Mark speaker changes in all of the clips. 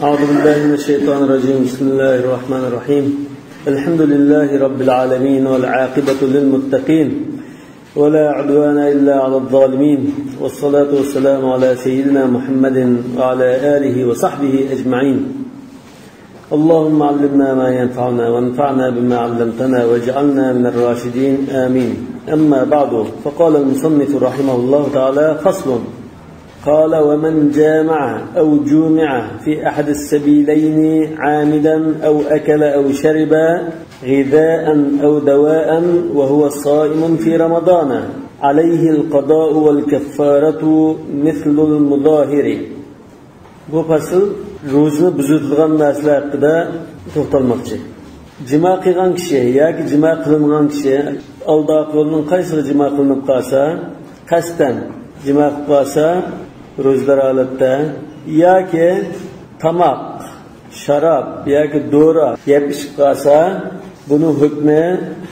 Speaker 1: أعوذ بالله من الشيطان الرجيم. بسم الله الرحمن الرحيم. الحمد لله رب العالمين والعاقبة للمتقين ولا عدوان إلا على الظالمين، والصلاة والسلام على سيدنا محمد وعلى آله وصحبه أجمعين. اللهم علمنا ما ينفعنا وانفعنا بما علمتنا واجعلنا من الراشدين، آمين. أما بعد، فقال المصنف رحمه الله تعالى: فصل. قال: ومن جامع أو جومع في أحد السبيلين عامدا أو أكل أو شرب غذاء أو دواء وهو صائم في رمضان عليه القضاء والكفارة مثل المظاهر. Bu fasl ro'zani buzilgan narsalar haqida to'xtalmoqchi. Jima qilgan kishi yoki jima qilingan kishi aldoq yo'lning qaysi jima qilinib qolsa, qasddan jima qilib qolsa ro'zador holatda, yoki tomoq, sharob yoki do'ra yeb ichib qolsa, buni hukmi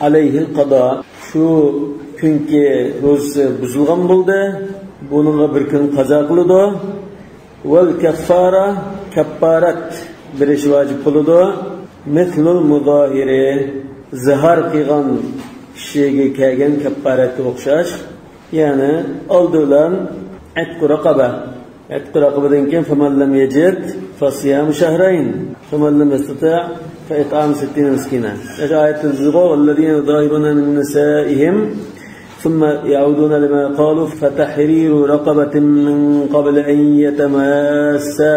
Speaker 1: alayhil qado, shu kunki ro'zasi buzilgan bo'ldi, buningga bir kun qazo qiladi. Vel kaffara, kaffarat berish vojib bo'ladi. Mislul muzahiri, zihar qilgan kishiga kelgan kaffaratga o'xshash, ya'ni oldi bilan atqu raqaba, atqu raqabadan keyin faman lam yajid fasiyam shahrayn faman lam yastati' fa it'am 60 miskina. Ayat al-zigha wallazina yudahiruna min nisaihim ثم يعودون لما قالوا فتحرير رقبة من قبل أن يتماسا.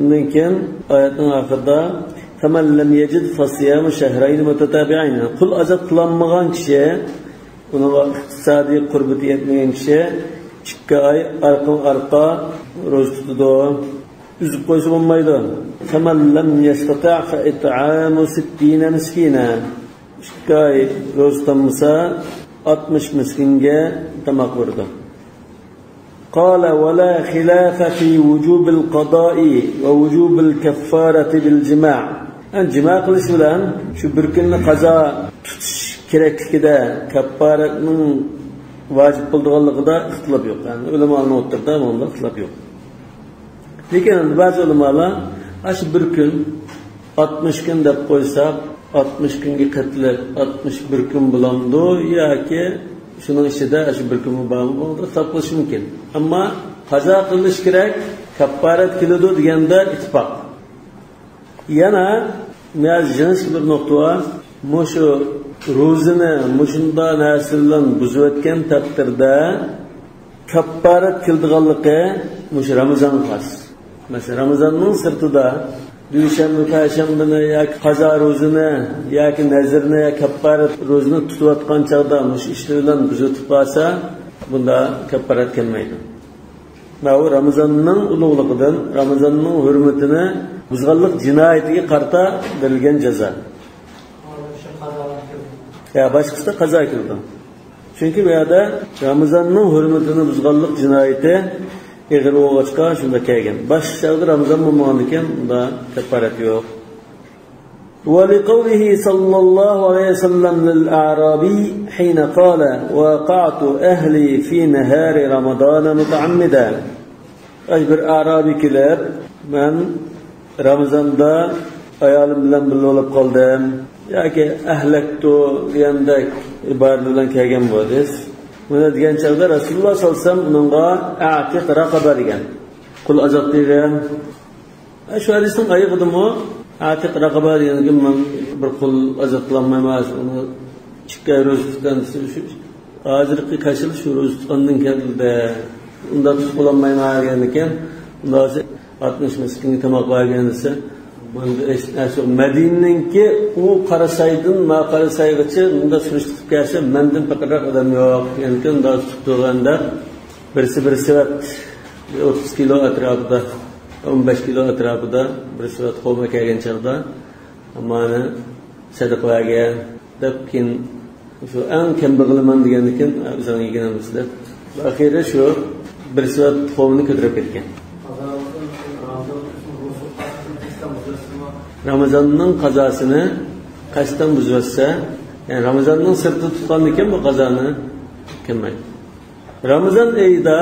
Speaker 1: Undan keyin oyatning oxirida فمن لم يجد فصيام شهرين متتابعين. Qul azab qilinmagan kishi, uning iqtisodiy qurbati yetmagan kishi 2 oy orqa-orqa ro'za tutadi, uzib qo'ysa bo'lmaydi. فمن لم يستطع فإطعام 60 مسكينا. 2 oy ro'za tutmasa 60 miskinga tomoq berdi. قال: ولا خلاف في وجوب القضاء ووجوب الكفارة بالجماع. Jima qilish bilan shu bir kunni qazo tutish kerakligida, kafforatning vojib bo'lganligida ixtilof yo'q. Ya'ni ulamoning o'rtasida bunda ixtilof yo'q. Lekin ba'zi ulamolar shu bir kun 60 kun deb qo'ysa, 60 kunga qatlab 61 kun bo'lamdi yoki shuning ichida shu bir kun bormi, bunda ixtilof qilish mumkin. Ammo qazo qilish kerak, kafforat keladi deganda ittifoq. Yana jins bir nuqta bor. Mushu ro'zini mushunda narsa bilan buzayotgan taqdirda kafforat keldiganligi mushu Ramazon xos. Masalan, Ramazonning sirtida dushanba, payshanbani yoki qazo ro'zini yoki nazrni, kafforat ro'zini tutayotgan chog'da mush ishlar bilan buzitib qolsa, bunda kafforat kelmaydi. Bu Ramazonning ulug'ligidan, Ramazonning hurmatini buzganlik jinoyatiga qarta berilgan jazo. Ya boshqasida qazo keldi. Chunki bu yerda Ramazonning hurmatini buzganlik jinoyati ig'ir o'g'achqa shunda kelgan. Boshqa chog'da Ramazon bo'lmagan ekan, unda kafforat yo'q. ولقوله صلى الله عليه وسلم للأعرابي حين قال: وقعت أهلي في نهار رمضان متعمدا. Ay bir Arabi kelib, men Ramazonda ayolim bilan birga bo'lib qoldim yoki ahlaktu degandek ibora bilan kelgan bo'ldi. Buni degan chog'da Rasululloh sollallohu alayhi vasallam uningga a'tiq raqaba degan, qul azab degan. Shu hadisning oyig'idimi a'tiq raqaba degan, men bir qul azab qilolmayman, uni 2 oy ro'za tutgan, hozirgi kashil shu ro'za tutgandan keldi, unda tutib qololmayman degan ekan. Unda 60 miskinga tomoq bergan desa, bunda Madinaningki u Qarasaydan ma Qarasaygacha unda surishtirib qilib kelsa, mendan faqirroq odam yo'q degan ekan. Unda tutib turganda birisi bir savat 30 kilo atrofida, 15 kilo atrofida bir savat xurmo kelgan chog'da ammani sadaqa bergan deb, keyin shu eng kambag'liman degan ekan, o'zing yeganmiz deb. Oxiri shu bir savat tuxumini ko'tarib ketgan. Ramazonning qazosini qasddan buzsa, ya'ni Ramazonning sirti tutgan ekan bu qazoni kelmaydi. Ramazon oyida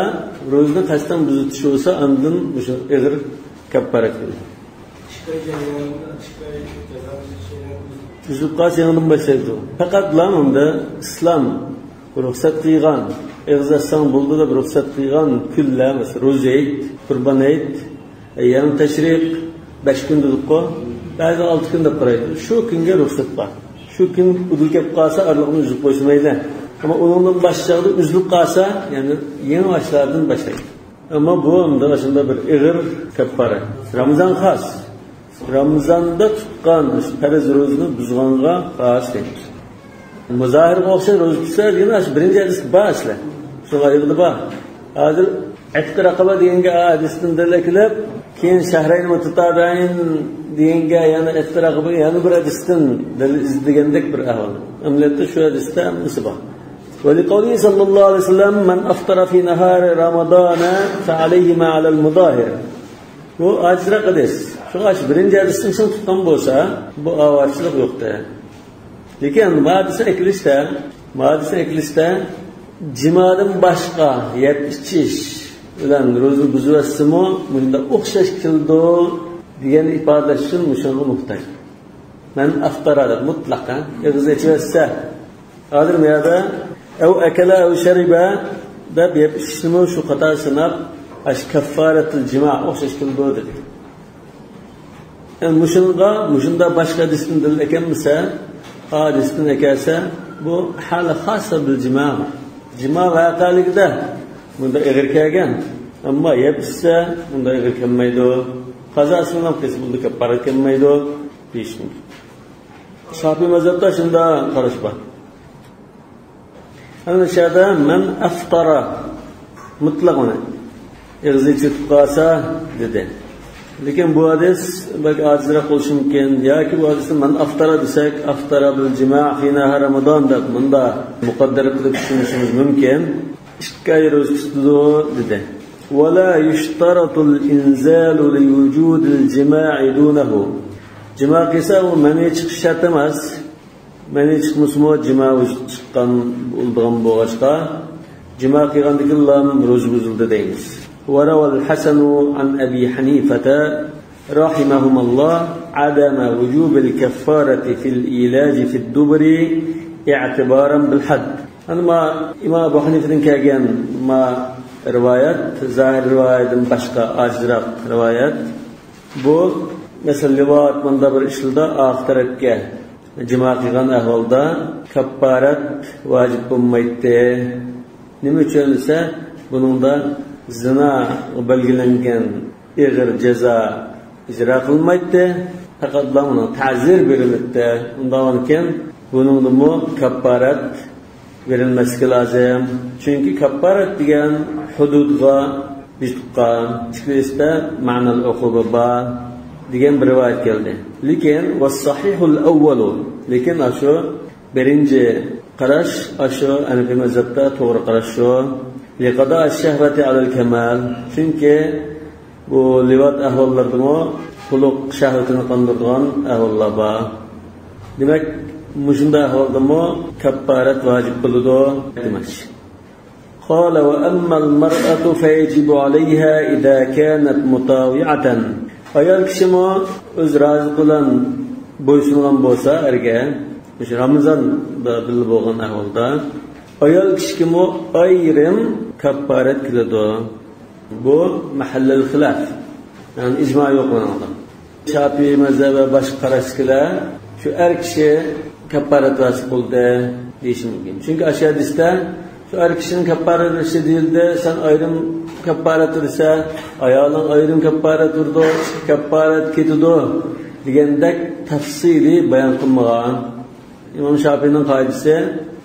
Speaker 1: ro'zani qasddan buzitish bo'lsa, andin o'sha ig'ir Kapparat keldi. Üzülüp qalsa yangidan boshlaydi. Faqat unda islom ruxsat qilgan, og'iz ochsang bo'ldi deb ruxsat qilgan kunlar, masalan, ro'za hayit, qurbon hayit, ayyam tashriq 5 kun dedik-ku, ba'zi 6 kun deb qaraydi. Shu kunga ruxsat bor. Shu kun uzilib kelib qolsa, arliqni uzib qo'ysa mayli. Ammo uningdan boshqa uzilib qolsa, ya'ni yangi boshlardan boshlaydi. Ammo bu unda shunda bir ig'ir kaffora. Ramazon xos. Ramazonda tutgan farz ro'zani buzganga xos deymiz. Muzahirga o'xshab ro'za tutsa, yana shu birinchi hadis bor asli. Shunga yig'di bor. Hozir atq raqaba deganga hadisdan dalil qilib, keyin shahrayn mutatabi'in deganga yana atq raqaba yana bir hadisdan dalil izlagandek bir ahvol. Amaliyotda shu hadisda hammasi bor. ولقوله صلى الله عليه وسلم من أفطر في نهار رمضان فعليه ما على المظاهر. Bu acizrak hadis. Şu aç birinci hadisini sen tutkan bolsa bu avarçılık yoktu. Lekin hadise ekilişte cimadan başka yep içiş bilan ro'za buzuvasimi bunda o'xshash keldi degan ifodalash uchun mushunga muhtoj. Man aftara mutlaqan og'iz ichsa hozir bu yerda ev akala ev shariba deb yeb ichishnimi shu qator sanab ash kaffaratul jima o'xshash keldi dedi. Mushunga mushunda boshqa hadisdan dalil ekanmisa, hadisdan ekansa bu hali xassa bil jima. Jima vaqaligida bunda ig'ir kelgan, ammo yeb ichsa bunda ig'ir kelmaydi. Qazosini ham qilsa bunda kafforat kelmaydi deyish mumkin. Shofiy mazhabda shunda qarash bor. Ana shada man aftara mutlaq uni og'izi tutib qolsa dedi. Lekin bu hadis balki acizroq bo'lishi mumkin yoki bu hadisni man aftara desak, aftara bil jima' fi nahar Ramazon deb bunda muqaddar qilib tushunishimiz mumkin. Ikki oy ro'za tutdi dedi. ولا يشترط الإنزال لوجود الجماع دونه. Jima qilsa u mani chiqish shart emas. Mani chiqmasmi jima chiqqan bo'lgan bo'lg'achqa jima qilgandan ro'za buzildi deymiz. وروى الحسن عن أبي حنيفة رحمهما الله عدم وجوب الكفارة في الإيلاج في الدبر اعتبارا بالحد. أنا ما إمام أبو حنيفة كان ما روايات ظاهر رواية باشقا أجرق روايات bu mesela livat bunda bir işildi ağ tarafga jima qilgan ahvolda kafforat vojib bo'lmaydi. Nima uchun desa, buningda zina belgilangan ig'ir jazo ijro qilinmaydi, faqat uni ta'zir beriladi. Undan keyin buningdami kafforat berilmasligi lozim. Chunki kafforat degan hududga bitqan chiqishda ma'nal uquba bor degan bir rivoyat keldi. Lekin was-sahihul awwal, lekin shu birinchi qarash shu Hanafi mazhabda to'g'ri qarash shu liqada ash-shahvati alal kamal. Chunki bu livat ahvollardimi to'liq shahvatini qondirgan ahvollar bor. Demak, mushunda ahvoldami kafforat vojib bo'ladi demak. قال وأما المرأة فيجب عليها إذا كانت مطاوعة. Ayol kishimi o'z rozi bilan bo'ysungan bo'lsa erga, o'sha Ramazonda birga bo'lgan ahvolda ayol kishimi ayrim kafforat qiladi. Bu mahallil xilaf, ya'ni ijmo yo'q bunda. Shofiy mazhabi boshqa qarashlar shu er kishi kafforat vojib bo'ldi deyish mumkin. Chunki o'sha hadisda shu er kishining kafforat berishi deyildi, sen ayrim kafforat bersa, ayoling ayrim kafforat berdi, kafforat ketadi degandek tafsiliy bayon qilmagan. Imom Shofiyning qoidasi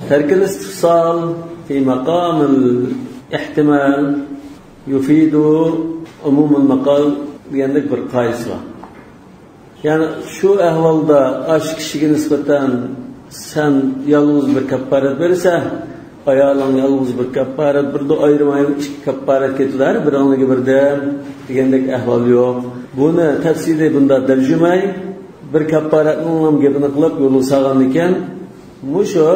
Speaker 1: tarkil istifsal fi maqamil ihtimal yufidu umumul maqal degandek bir qoidasi bor. Ya'ni shu ahvolda ash kishiga nisbatan sen yolg'iz bir kafforat bersa, ayoling yolg'iz bir kafforat berdi, ayrim ayrim ikki kafforat ketdilar, bir onligi birdan degandek ahvol yo'q. Buni tafsili bunda tarjimay bir kafforatning ham gapini qilib yo'lga solgan ekan, mushu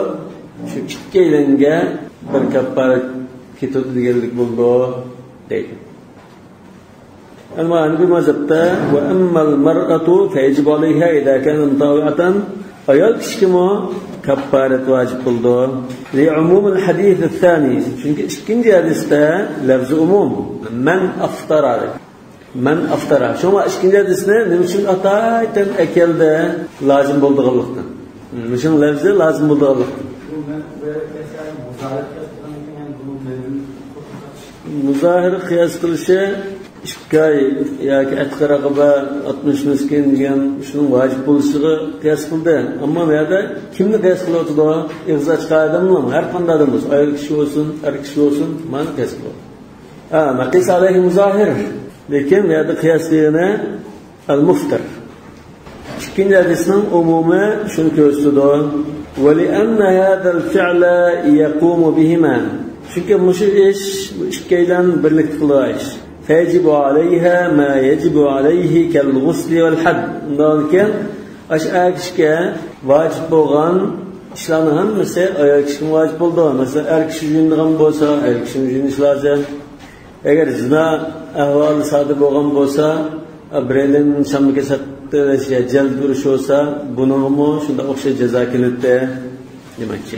Speaker 1: shu ikkaylanga bir kafforat ketadi deganlik bo'ldi deydi. Ama bir mezhepte ve emmel mer'atu feyecibu aleyha idâ kâne mutâvi'atan ayol kişi kaffaret vacip oldu. Li umumul hadis thani. Çünkü ikinci hadiste lafz-ı umum. Men aftara. Men aftara. Şuna ikinci hadisine ne için atayten ekelde lazım bulduğuluktan. Nişin lafzı lazım bulduğuluktan. Muzahir kıyas kılışı 2 ay yoki atqi raqaba 60 miskin degan shunun vojib bo'lishiga qiyos qildi. Ammo bu yerda kimni qiyos qilyotdi? Ig'zi ochiq odammi? Har qanday odam bo'lsin, ayol kishi bo'lsin, er kishi bo'lsin, mana qiyos qiladi. Ha, maqis alayhi muzahir. Lekin bu yerda qiyos degani al-muftir. Ikkinchi hadisning umumi shuni ko'rsatadi. Va li'anna hadha al-fi'la yaqumu bihima. Chunki mushu ish ikkalan birlikda qiladi ish. فيجب عليها ما يجب عليه كالغسل والحد. Undan keyin aş kişiga vajib bo'lgan ishlarning hammasi ayol kishiga vajib bo'ldi. Masalan, er kishi yuyinadigan bo'lsa, er kishi yuyinishi lozim. Agar zina ahvoli sodir bo'lgan bo'lsa, biraydan shamga sattirish ya jald urish bo'lsa, buningmi shunda o'xshash jazo keladi demakchi.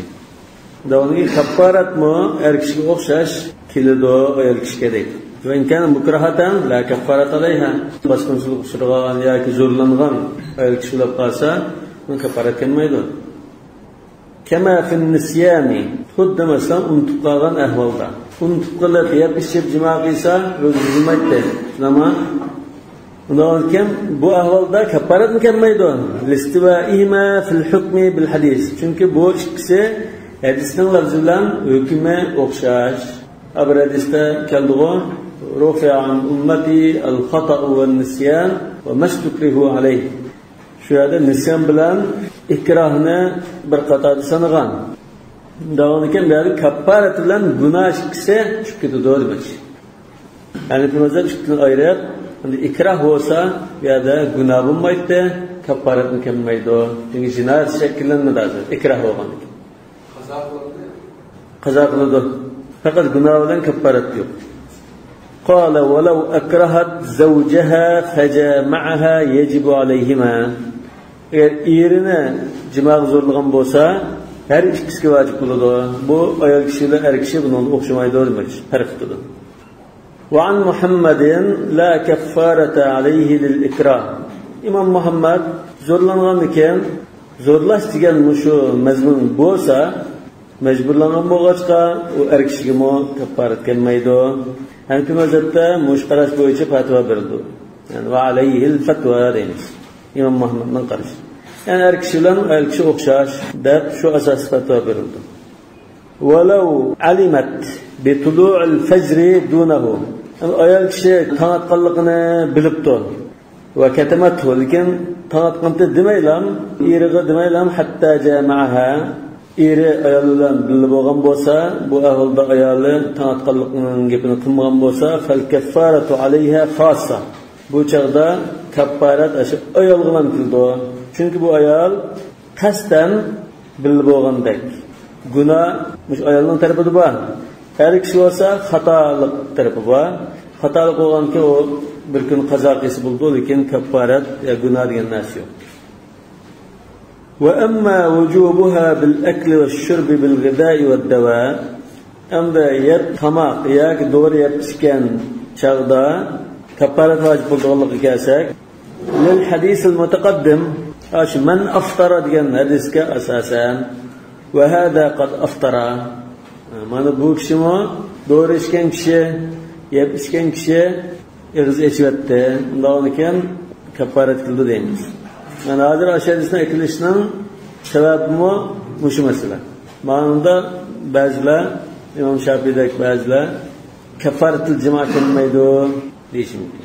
Speaker 1: Davongi kaffaratmi er kishiga o'xshash keladi ayol kishiga deydi. وإن كان مكرهة لا كفارة عليها. Basqınçılık uçurgan yoki zo'rlangan ayol kishi bo'lib qolsa, uni kafarat kelmaydi. Kama fin nisyani, xuddi masalan unutib qolgan ahvolda. Unutib qolib yeb ichib jima qilsa, ro'za buzilmaydi. Nima? Undan keyin bu ahvolda kafarat kelmaydi. Listivaihima fil hukmi bil hadis. Chunki bu ikkisi hadisning lafzi bilan hukmi o'xshash. Bir hadisda keldi-ku, رفع عن أمتي الخطأ والنسيان وما استكرهوا عليه. Şu yerda nisyan bilan ikrahni bir qatorda sanagan. Davom ekan bu yerda kaffarat bilan gunoh ikkisi tushib ketadi demak. Ya'ni bu mazhab ikkisini ayirib, endi ikrah bo'lsa bu yerda gunoh bo'lmaydi, kaffarat kelmaydi. Chunki jinoyat shakllanmadi hozir, ikrah bo'lgan ekan.
Speaker 2: Qazo qiladi.
Speaker 1: Qazo qiladi. Faqat gunoh bilan kaffarat yo'q. قال ولو أكرهت زوجها فجامعها يجب عليهما. Eğer erini cimağa zorlagan bo'lsa, har ikkisiga vojib bo'ladi. Bu ayol kishi bilan er kishi buni o'xshamaydi demak, farq qiladi. Va an Muhammadin la kaffarata alayhi lil ikrah. Imom Muhammad zo'rlangan ekan, zo'rlash degan shu mazmun bo'lsa, majburlangan bo'lg'achqa u er kishiga kaffarat kelmaydi. Hanfi mazhabda mush qarash bo'yicha fatvo berildi. Ya'ni va alayhil fatvo deymiz. Imom Muhammadning qarashi. Ya'ni er kishi bilan ayol kishi o'xshash deb shu asosda fatvo berildi. Walau alimat bi tulu'il fajri dunahu. Ayol kishi tong otganligini bilibdi. Va katamathu, lekin tong otganda demaylam, eriga demaylam hatta jama'aha. Eri ayol bilan birga bo'lgan bo'lsa, bu ahvolda ayoli tong otganligining gapini qilmagan bo'lsa, fal kaffaratu alayha xossa. Bu chaqda kaffarat ashu ayolga ham keldi. Chunki bu ayol qasddan birga bo'lgandek. Gunoh shu ayolning tarafida bor. Er kishi bo'lsa xatolik tarafi bor. Xatolik bo'lganki u bir kun qazo qilsa bo'ldi, lekin kaffarat ya gunoh degan narsa yo'q. وأما وجوبها بالأكل والشرب بالغذاء والدواء أما يب تماق ياك دور يب إشكان شغدا كفارة واجب بلدغلق كاسك للحديث المتقدم أش من أفطر ديان حديثك أساسا وهذا قد أفطر ما نبوك شما دور إشكان كشي يب إشكان كشي إغز إشبت دون كفارة كل دينس. Yani hazır aşağıdasına ekilişinin sebebi mi? Şu mesele. Manında bazılar, İmam Şafii'deki bazılar kefaretül cima kılmaydı deyişi mümkün.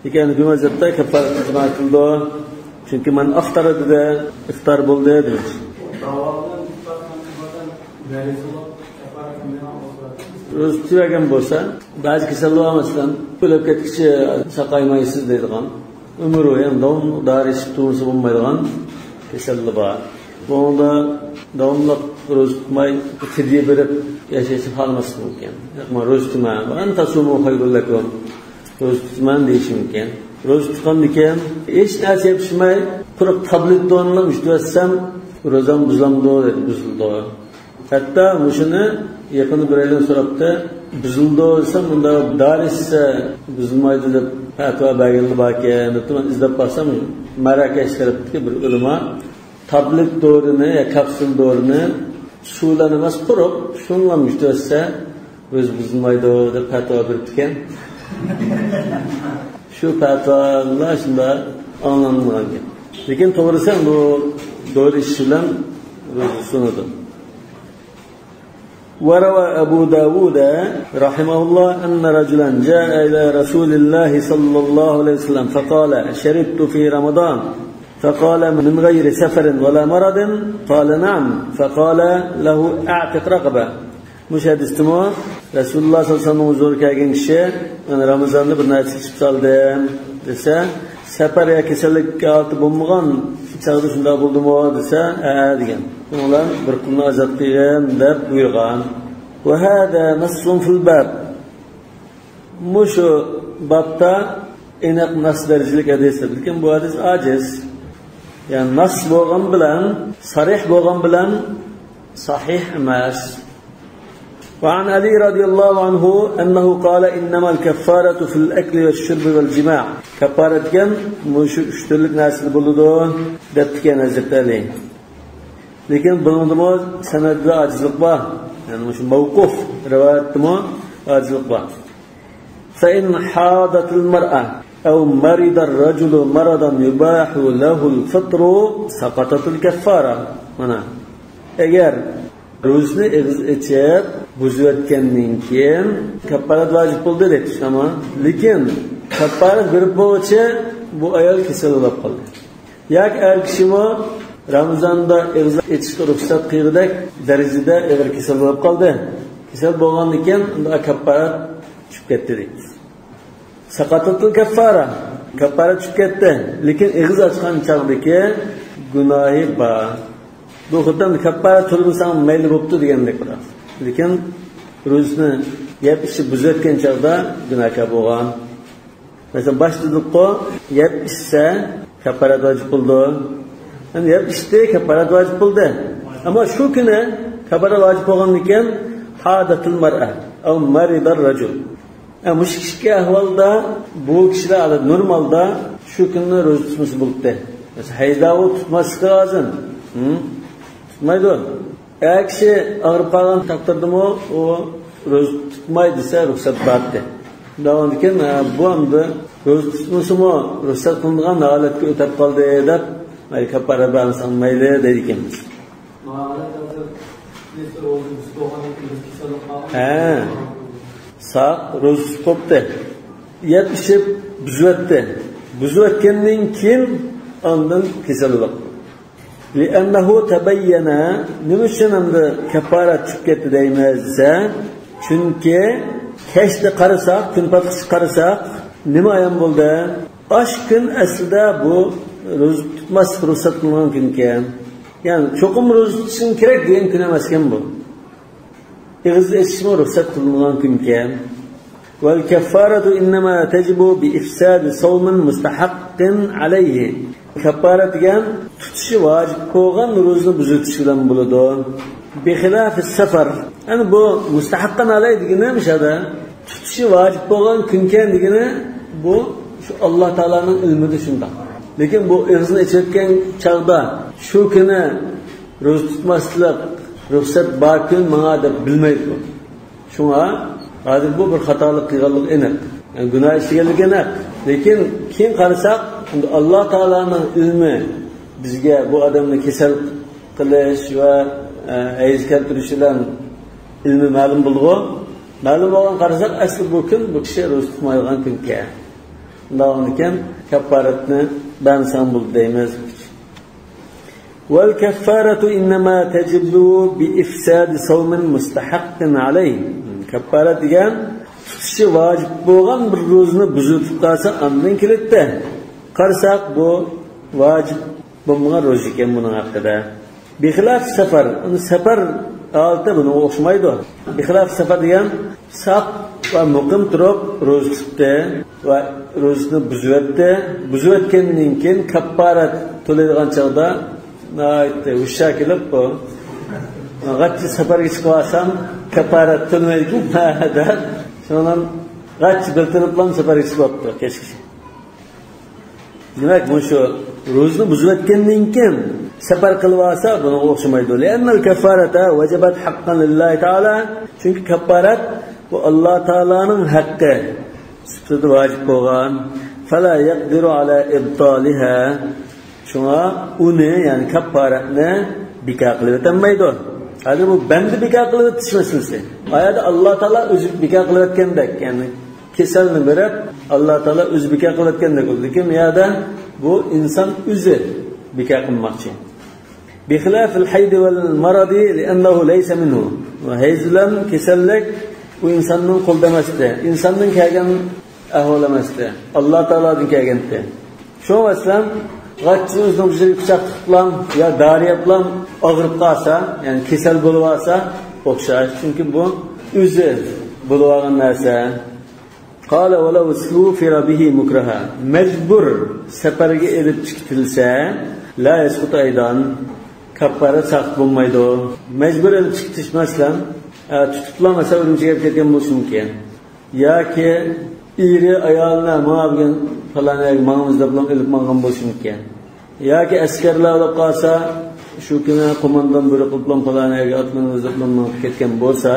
Speaker 1: Lekin bu mezhepte kefaretül cima kıldı. Çünkü men aftara dedi, iftar buldu demiş. O'zi tugagan bo'lsa, ba'zi kasallar masalan, o'lib ketkichi saqaymaysiz deydigan, umri ham davom dori ichib tursa bo'lmaydigan kasallik bor. Bunda davomli ro'za tutmay fidya berib yashashni xohlamaslik mumkin. Ammo ro'za tutma, va an tasumu khayrul lakum. Ro'za tutman deyishi mumkin. Ro'za tutgandan keyin hech narsa yepishmay quruq tabletni yutuvatsam ro'zam buzilamdi dedi, buzildi. Hatto mushuni yaqin bir aydan so'rabdi, buzildi desam, bunda dori ichsa buzilmaydi deb fatvo berganlar bor ekan deb man izlab borsam, Marokash tarafdagi bir ulamo tablet dorini ya kapsul dorini suvlan emas, quruq shunla yutuvatsa ro'za buzilmaydi deb fatvo beribdi ekan. Shu fatvolar shunda anglanilgan gap. Lekin to'g'risi bu dori ichish bilan ro'za sunadi. وروى أبو داود رحمه الله أن رجلا جاء إلى رسول الله صلى الله عليه وسلم فقال شربت في رمضان فقال من غير سفر ولا مرض قال نعم فقال له أعتق رقبة. مشاهد استماع رسول الله صلى الله عليه وسلم huzuriga kelgan kishi men Ramazonda bir narsa ichib soldim desa, safar yoki kasallik holati bo'lmagan chog'da shunday bo'ldimi desa, ha degan. Ular bir qulni ozod qilgin deb buyurgan. Va hada nassun fil bab. Mushu babda aniq nas darajalik hadis, lekin bu hadis ajiz. Ya'ni nas bo'lgan bilan, sarih bo'lgan bilan sahih emas. وعن علي رضي الله عنه أنه قال إنما الكفارة في الأكل والشرب والجماع. كفارة كان مش اشترلك ناس البلدو دبت كان حضرت علي. لكن بلندمو سند عاجزلق با، يعني مش موقوف رواية مو عاجزلق با. فإن حاضت المرأة أو مرض الرجل مرضا يباح له الفطر سقطت الكفارة. هنا أجر ro'zni ig'iz ichib buzayotgandan keyin kafforat vojib bo'ldi deydi, tamom. Lekin kafforat berib bo'lguncha bu ayol kasal bo'lib qoldi. Yoki er kishimi Ramazonda ig'iz ichishga ruxsat qilgudek darajada ig'ir kasal bo'lib qoldi. Kasal bo'lgandan keyin unda kafforat tushib ketdi deydi. Saqatatul kaffara, kafforat tushib ketdi, lekin ig'iz ochgan chog'dagi gunohi bor. Bu xuddi kafforat to'lmasang mayli bo'pti degandek bo'ladi. Lekin ro'zni yeb ichib buzayotgan chog'da gunohkor bo'lgan. Masalan, boshliqqa yeb ichsa kafforat vojib bo'ldi. Endi yeb ichdi, kafforat vojib bo'ldi. Ammo shu kuni kafforat vojib bo'lgandan keyin hadatul mar'a aw maridar rajul. Mush kishiga ahvolda bu kishilar normalda shu kunni ro'za tutmasi bo'libdi. Masalan, hayda u tutmasligi lozim. Tutmaydi. Eğer kişi ağrı qolgan taqdirdimi u ro'za tutmay desa ruxsat berdi. Davom ekan, bu hamda ro'za tutmasimi ruxsat qilingan holatga o'tib qoldi deb mayli kaffora bermasang mayli deydi ekanmiz. Ha. Saq ro'za tutibdi. Yeb ichib buzyapti. Buzayotgandan keyin ondan kasal bo'ldi. لأنه تبين nima uchun endi kafforat tushib ketdi deymiz desa, chunki kechda qarasak, kun patqisi qarasak, nima ayon bo'ldi? Osh kun aslida bu ro'za tutmaslik ruxsat qilingan kun ekan. Ya'ni cho'qim ro'za tutishing kerak degan kun emas ekan bu. Ig'iz ichishmi ruxsat qilingan kun ekan. Val kaffaratu innama tajibu bi ifsad sawmin mustahaqqin alayhi. Kafforat degan tutishi vojib bo'lgan ro'zani buzitish bilan bo'ladi. Bi xilaf safar. Ya'ni bu mustahaqqan alay degani mishada tutishi vojib bo'lgan kunkan degani bu shu Alloh taolaning ilmida shundoq. Lekin bu ig'izni ichayotgan chog'da shu kuni ro'za tutmaslik ruxsat bor kun menga deb bilmaydi bu. Shunga hozir bu bir xatolik qilganlik aniq. Yani gunoh ishlaganligi aniq. Lekin keyin qarasak, Alloh taolaning ilmi bizga bu odamni kasal qilish va hayz keltirish bilan ilmi ma'lum bo'ldi. Ma'lum bo'lgan qarasak, asli bu kun bu kishi ro'za tutmaydigan kun ekan. Bundan ekan kafforatni bansan bo'ldi deymiz. Val kaffaratu innama tajibu bi ifsad sawmin mustahaqqin alayhi. Kafforat degan tutishi vojib bo'lgan bir ro'zani buzib qolsa, andan keladi. Qarasak bu vojib bo'lmagan ro'za ekan buning haqida. Bi xilaf safar, uni safar holati buni o'xshamaydi. Bi xilaf safar degan saq Va muqim turib ro'za tutdi va ro'zasini buzyapti. Buzayotgandan keyin kafforat to'laydigan chog'da hushyor kelib bu g'achchi safarga chiqib olsam kafforat to'lamaydi ekan deb, shundan g'achchi biltirib safarga chiqyapti kechki. Demak, bu shu ro'zani buzayotgandan keyin safar qilib olsa buni o'xshamaydi. Li'annal kaffarata vajabat haqqan lillahi taala. Chunki kafforat bu Alloh taoloning haqqi sifatida vojib bo'lgan. Fala yaqdiru ala ibtaliha. Shunga uni, ya'ni kafforatni bekor qilib o'tolmaydi. Hali bu bandi bekor qilib o'tish masalasi. Oyatda Alloh taolo o'zi bekor qilib o'tgandek, ya'ni kasalni berib Alloh taolo o'zi bekor qilib o'tgandek bo'ldi. Lekin bu yerda bu inson o'zi bekor qilmoqchi. Bixilafil hayd val maradi li'annahu laysa minhu. Va hayz bilan kasallik bu insonning qo'lida emasdi. Insonning kelgan ahvoli emasdi. Alloh taolodan kelgandi. Shu masalan g'achchi o'zining yuziga pichoq tiqib yo dori bilan og'rib qolsa, ya'ni kasal bo'lib olsa o'xshash. Chunki bu o'zi bo'lib olgan narsa. Qala va law sufira bihi mukraha. Majbur safarga elib chiqitilsa, la yasqutu aydan, kafforat saqt bo'lmaydi. Majbur elib chiqitish masalan, tutiblar masalan Urumchiga ketgan bo'lishi mumkin. Yoki eri ayolini mana bugun falon yerga mangamiz deb ilib mangan bo'lishi mumkin. Yoki askarlar olib qolsa, shu kuni qo'mondon buyruq qilib falon yerga otlanamiz deb ketgan bo'lsa,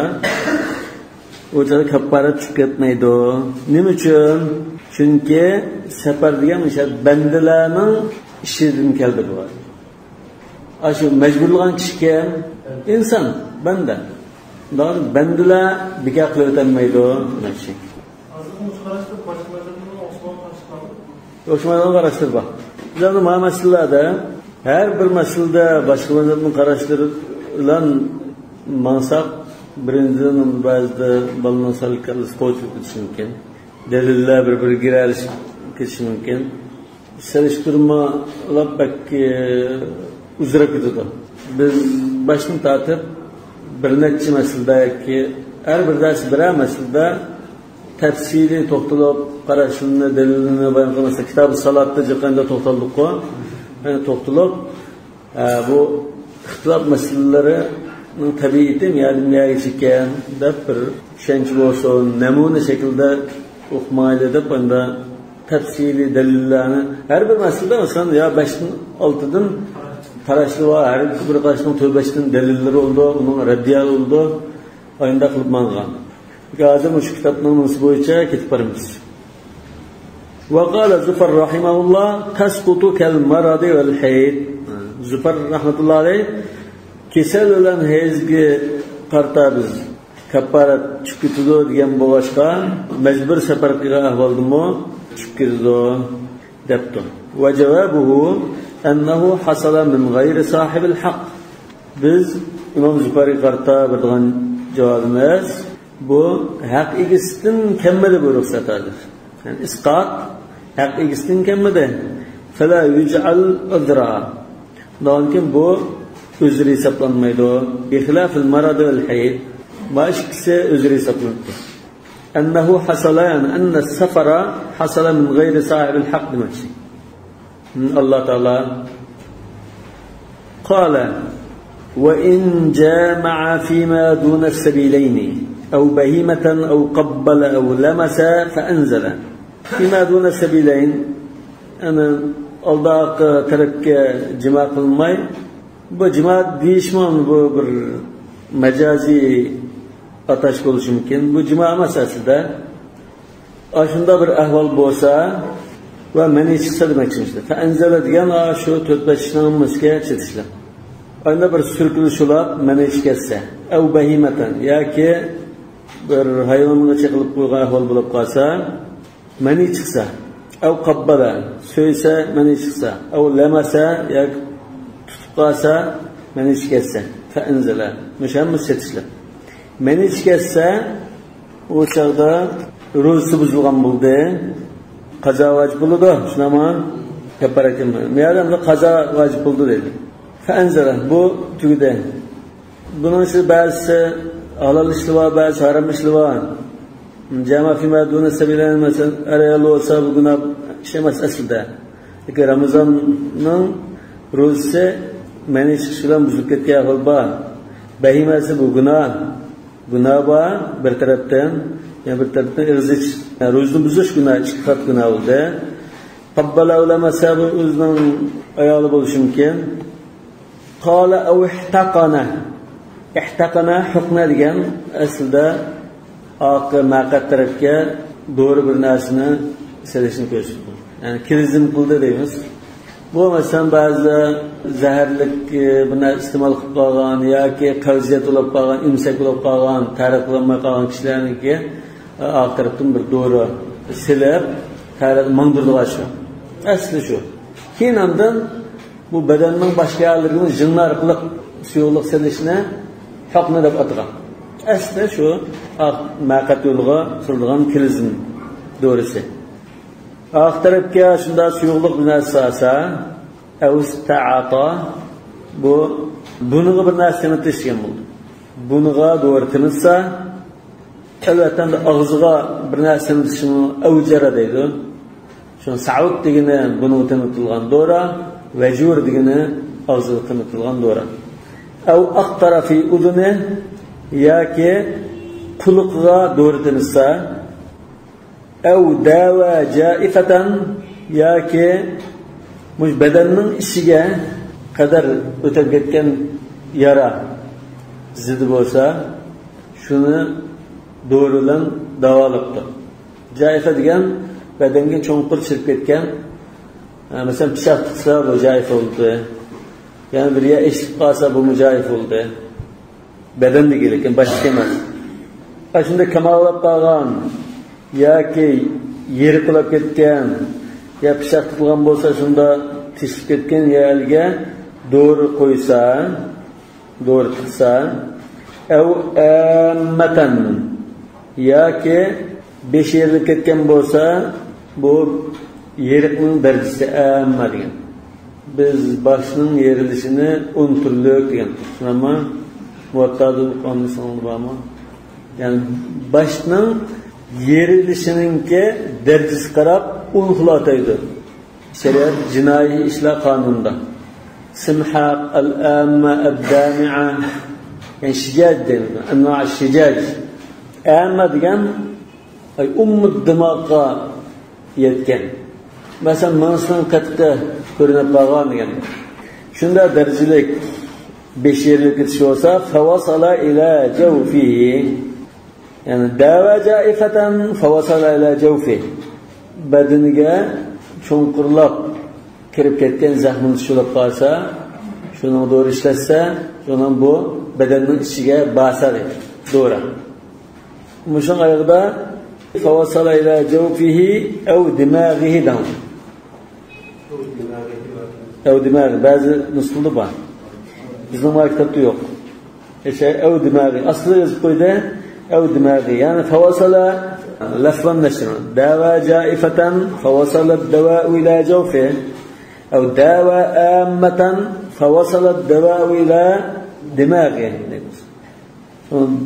Speaker 1: o chog'da kafforat tushib ketmaydi. Nima uchun? Chunki safar degan o'sha bandalarning ishidan keldi bu. Shu majburlagan kishi kim? Inson, banda. Bandalar bekor qilib o'tolmaydi. Osmondan qarashlar bor. Bizlarning mana masalalarda har bir masalada boshqa mazhabning qarashlari bilan mansak, birinchidan ba'zida bolaning sal kallasi qo'yilib ketishi mumkin. Dalillar bir-biriga giralishib ketishi mumkin. Solishtirmalar balki uzrab ketadi. Biz boshdan tortib bir necha masaladagi har bir dars biror masalada tafsiliy to'xtalib qarashini, dalilini bayon qilmasa, kitob salatda jiqanda to'xtaldik-ku. Yani to'xtalib bu ixtilof masalalarining tabiati ya'ni ekan deb bir tushuncha bo'lsin, namuna shaklda o'qimayli deb unda tafsiliy dalillarni har bir masalada masalan yo 5dan 6dan qarashli va har bir qarashning 4-5dan dalillari bo'ldi, uning raddiyali bo'ldi, ayında qilib mangan. Hozir shu kitobning nusi bo'yicha ketib boramiz. وقال زفر رحمه الله تسقط كالمرض والحيض. Zufar rahmatullohi alayh kasal bilan hayzga qarta biz kafforat tushib ketadi degan bo'lg'achqa majbur safar qilgan ahvoldimi tushib ketadi debdi. Va javobuhu annahu hasala min g'ayri sahibil haqq. Biz Imom Zufarga qarta bergan javobimiz bu haq egasidan kelmadi bu ruxsat hozir. Yani isqot haq egasidan kelmadi. Fala yuj'al udra. Lekin bu uzr hisoblanmaydi. Bixilafil marad vel hayd. Başkası uzr hisoblanadi. Annahu hasala, yani anna safara hasala min g'ayri sahibil haqq demakchi. Allah Teala qala va in jama'a fima duna as-sabilayni أو بهيمة أو قبل أو لمس فأنزل. فيما دون السبيلين أنا aldoq tarafga jima qilmay, bu jima deyishmi bu bir majoziy atash bo'lishi mumkin. Bu jima emas aslida. Shunda bir ahvol bo'lsa va mani chiqsa demakchimiz. Fa anzala degan shu 4-5 ishning hammasiga chetishli. Unda bir surkilishular mani ketsa, av bahimatan yoki bir hayvonga chiqilib qo'ygan ahvol bo'lib qolsa, mani chiqsa, av qabbala so'ysa mani chiqsa, av lamasa yoki tutib qolsa mani ketsa, fa anzala. Mushammiz chetishli. Mani ketsa o chog'da ro'zasi buzilgan bo'ldi. Qazo vojib bo'ladi, shunami? Kaffara kelmaydi. Bu yerda qazo vojib bo'ldi deydi. Fa anzala bu tugdi. Buning ichida ba'zisi halol ishlar bor, ba'zisi harom ishlar bor. Cema fîmâ dûne sebileyn mesela er ayol olsa bu günah işlemez aslida. Lekin Ramazonning ro'zasi mani chiqishi bilan buzilib ketgan ahvol bor. Bahimasi bu gunoh. Gunoh bor bir tarafdan, yana bir tarafdan ig'iz ichish, yani ro'zani buzish gunoh, ikki qat gunoh bo'ldi. Qabbala ulamasa bu o'zining ayoli bo'lishi mumkin. Qala aw ihtaqana. Ihtaqana hukna degan aslida oq maqat tarafga dori bir narsani selishni ko'rsatdi. Yani kirizm qildi deymiz. Bu masalan ba'zi zaharlik bir narsa iste'mol qilib qolgan yoki qabziyat bo'lib qolgan, imsak bo'lib qolgan, tariq qilolmay qolgan kishilarniki oq tarafdan bir dori silib tariq mangdirdigan shu. Asli shu. Keyin ondan bu badanning boshqa yerlariga jinlar orqali suyuqlik silishni hukni deb atagan. Asli shu oq maqat yo'liga surilgan kilizm dorisi. Oq tarafga shunda suyuqlik bir narsa olsa, avsta'ata bu buniga bir narsa temitish degan bo'ldi. Buniga dori temitsa, albatta og'ziga bir narsa temitishni avjara deydi. Shuni saud degani buni temitilgan dori, vajur degani og'ziga temitilgan dori. Av aqtara fi uduni yoki quliqiga dori temitsa, av dava jaifatan yoki mush badanning ishiga qadar o'tib ketgan yara zidi bo'lsa, shuni dori bilan davolabdi. Jaifa degan badanga cho'nqur chirib ketgan, masalan pichoq tiqsa bu jaif bo'ldi. Yani bir yer eshitib qolsa bu mujaif bo'ldi. Badandagi lekin boshqa emas. Shunda kamolab qolgan yoki yeri qulab ketgan yo pichoq tiqilgan bo'lsa shunda teshib ketgan yerga dori qo'ysa, dori tiqsa, av ammatan yoki besh yerilib ketgan bo'lsa, bu yeriqning darajasi amma degan. Biz boshning yerilishini 10 turlik degan. Tushunami? Muvatta'da o'qiganmisizmi bormi? Ya'ni boshning yerilishininki darajasi qarab 10 xil ataydi. Shariat jinoiy ishlar qonunida. Simhaq, al-amma, ad-dami'a, ya'ni shijaj deyiladi. Anva' shijaj. Amma degan ay ummud dimoqqa yetgan. Masalan, mangsining qatiqi ko'rinib qolgan degan. Shunda darajalik 5 yerlik ketish bo'lsa, fawasala ila jawfihi. Ya'ni dava jaifatan fawasala ila jawfi. Badaniga cho'nqurlab kirib ketgan zaxmini tushirib qolsa, shuni dori ishlatsa, shundan bu badanning ichiga basadi dori. Mushun oyog'ida fawasala ila jawfihi aw dimag'ihi dan. Ev dimag'i ba'zi nusxada bor. Bizning maktabda yo'q. Ev dimag'i asli yozib qo'ydi. Ev dimag'i ya'ni fawasala lafzan nashr. Dava jaifatan fawasala ad-dawa'u ila jawfi aw dawa ammatan fawasala ad-dawa'u ila dimag'i deymiz.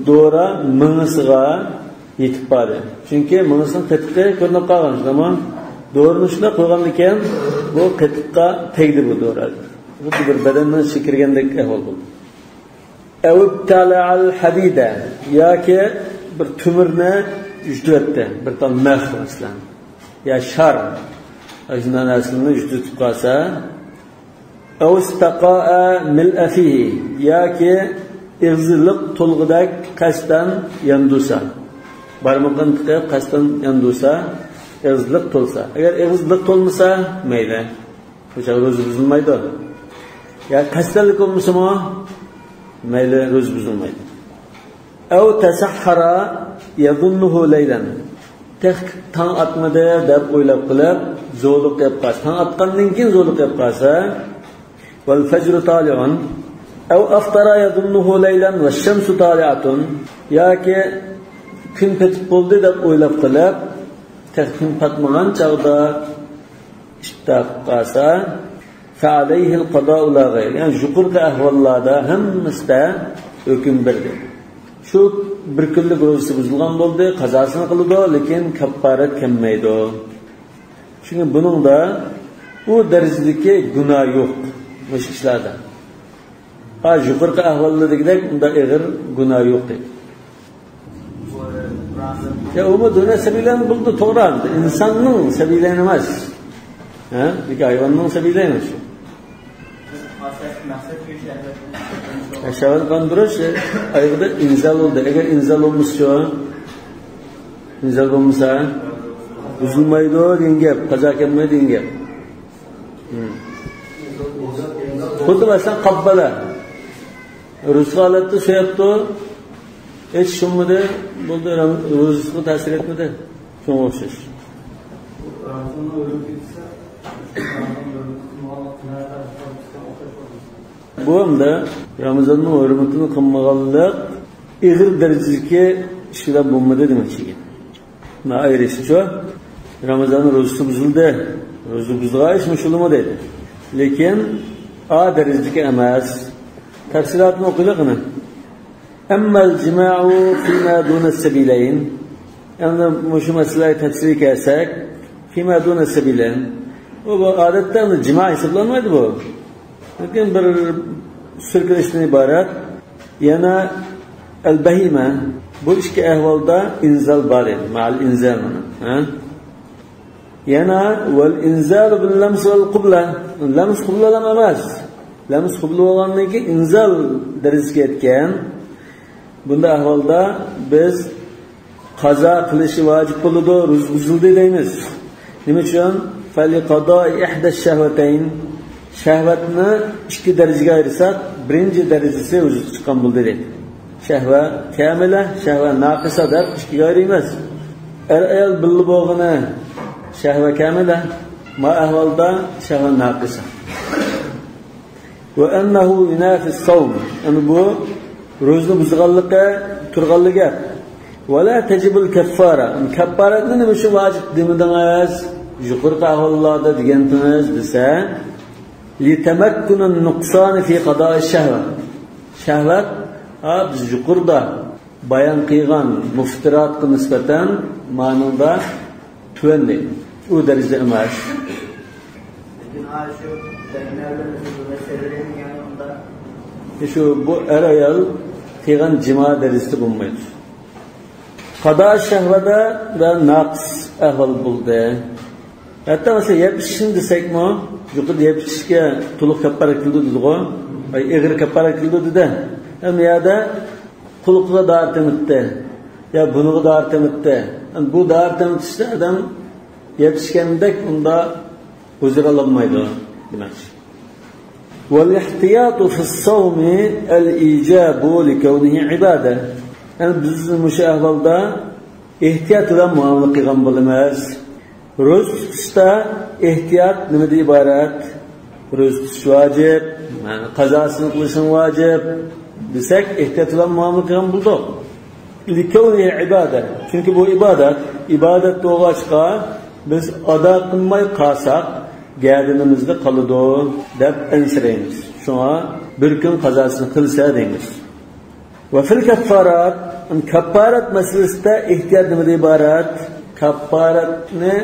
Speaker 1: Dora mingisiga yetib bordi. Chunki mingisining qatiqi ko'rinib qolgan zaman dorini shunday qo'ygandan keyin bu qatiqqa tegdi bu dori. Xuddi bir badanning ichiga kirgandek ahvol bo'ldi. Aw ibtala'al hadida yoki bir tumirni yutib, bir ton mah masalan ya shar shunday narsani yutib qolsa, aw istaqa'a mil'a fihi yoki ig'ziliq to'lg'idak qasddan yandursa, barmoqdan tiqib qasddan yandursa, ig'ziliq to'lsa. Agar ig'ziliq to'lmasa mayli, o'sha ro'za buzilmaydi. Ya qasdlik bo'lmasa mayli, ro'za buzilmaydi. Aw tasahhara yadhunnuhu laylan. Tang atmadi deb o'ylab qilib zo'liq qilib qolsa, tang atgandan keyin zo'liq qilib qolsa, val fajru tali'un aw aftara yadhunnuhu laylan wash-shamsu tali'atun yoki kun petib bo'ldi deb o'ylab qilib kun patmagan chog'da iftor qilib qolsa, fa alayhi al-qada'u la ghayr. Ya'ni yuqorqi ahvollarda hammasida hukm birdir. Shu bir kunlik ro'zasi buzilgan bo'ldi, qazosini qiladi, lekin kafforat kelmaydi. Chunki buningda u darajadagi gunoh yo'q mush ishlarda. Ha, yuqorqi ahvollardagidek unda ig'ir gunoh yo'q deydi. Ya umi duna sabilan buldu to'g'ri, insonning sabilan emas. Ha, lekin hayvonning sabilan emas. Şehvet qandırış ayıqda inzal oldu. Eğer inzal olmuşsa, inzal olmasa buzulmaydı degan gap, qazo kelmaydi degan gap. Xuddi masalan qabbala ro'zg'i holatda so'yapti, hech tushunmadi, bo'ldi, ro'zasiga ta'sir etmadi. Shunga o'xshash. Bu hamda Ramazonning hurmatini qilmaganlik ig'ir darajadagi ishlar bo'lmadi demoqchi ekan. Ma ayrish shu Ramazon ro'zasi buzildi. Ro'za buzilgan ish mushulmi deydi. Lekin a darajadagi emas. Tafsilotini o'qiylik uni. Ammal jima'u fima duna sabilayn. Endi shu masalaga tafsir kelsak, fima duna sabilayn. Bu odatda jima hisoblanmaydi bu. Lekin bir sirkilishdan iborat. Yana al-bahima bu ikki ahvolda inzal bor edi, ma'al inzal mana. Yana val inzal bil lams val qubla. Lams qubla ham emas. Lams qubla bo'lgandan keyin inzal darajasiga yetgan. Bunda ahvolda biz qazo qilishi vojib bo'ladi, ro'za buzildi deymiz. Nima uchun? Fali qado ihda shahvatayn. Shahvatni ikki darajaga ayirsak, birinchi darajasi o'zi chiqqan bo'ldi deydi. Shahva kamila, shahva naqisa deb ikkiga ayiramiz. Er ayol birga bo'lgani shahva kamila, ma ahvolda shahva naqisa. Va annahu yunafi as-sawm. Ana bu ro'zni buzganlikka turganligi. Va la tajibul kaffara. Kaffaratni nima uchun vojib demidingiz? Yuqorqi ahvollarda degandingiz desa, لتمكن النقصان في قضاء الشهوة. شهوة biz yuqorida bayon qilgan muftiratga nisbatan ma'noda tuvan deydi. U darajada emas. Shu bu er ayol qilgan jima darajasida bo'lmaydi. Qado shahvada va naqs ahvol bo'ldi. Hatto masalan yeb ichishni desakmi, yuqorida yeb ichishga to'liq kaffara qildi dedi-ku, ig'ir kaffara qildi dedi. Ham yerda quliqqa dor temitdi, ya buniga dor temitdi. Bu dor temitishda odam yeb ichgandek unda huzur ololmaydi demak. Val ihtiyatu fi-s-sawmi al-ijabu likawnihi ibada. Yani biz mushu ahvolda ehtiyot bilan muomala qilgan bo'lamiz. Ro'za tutishda ehtiyot nimadan iborat? Ro'za tutish vojib, ya'ni qazosini qilishing vojib desak, ehtiyot bilan muomala qilgan bo'ldik. Likawnihi ibada. Chunki bu ibodat, ibodat bo'lg'achqa biz ado qilmay qolsak, gardinimizda qoladi deb ansiraymiz. Shunga bir kun qazosini qilsa deymiz. Va fil kaffarat, kaffarat masalasida ehtiyot nimadan iborat? Kaffaratni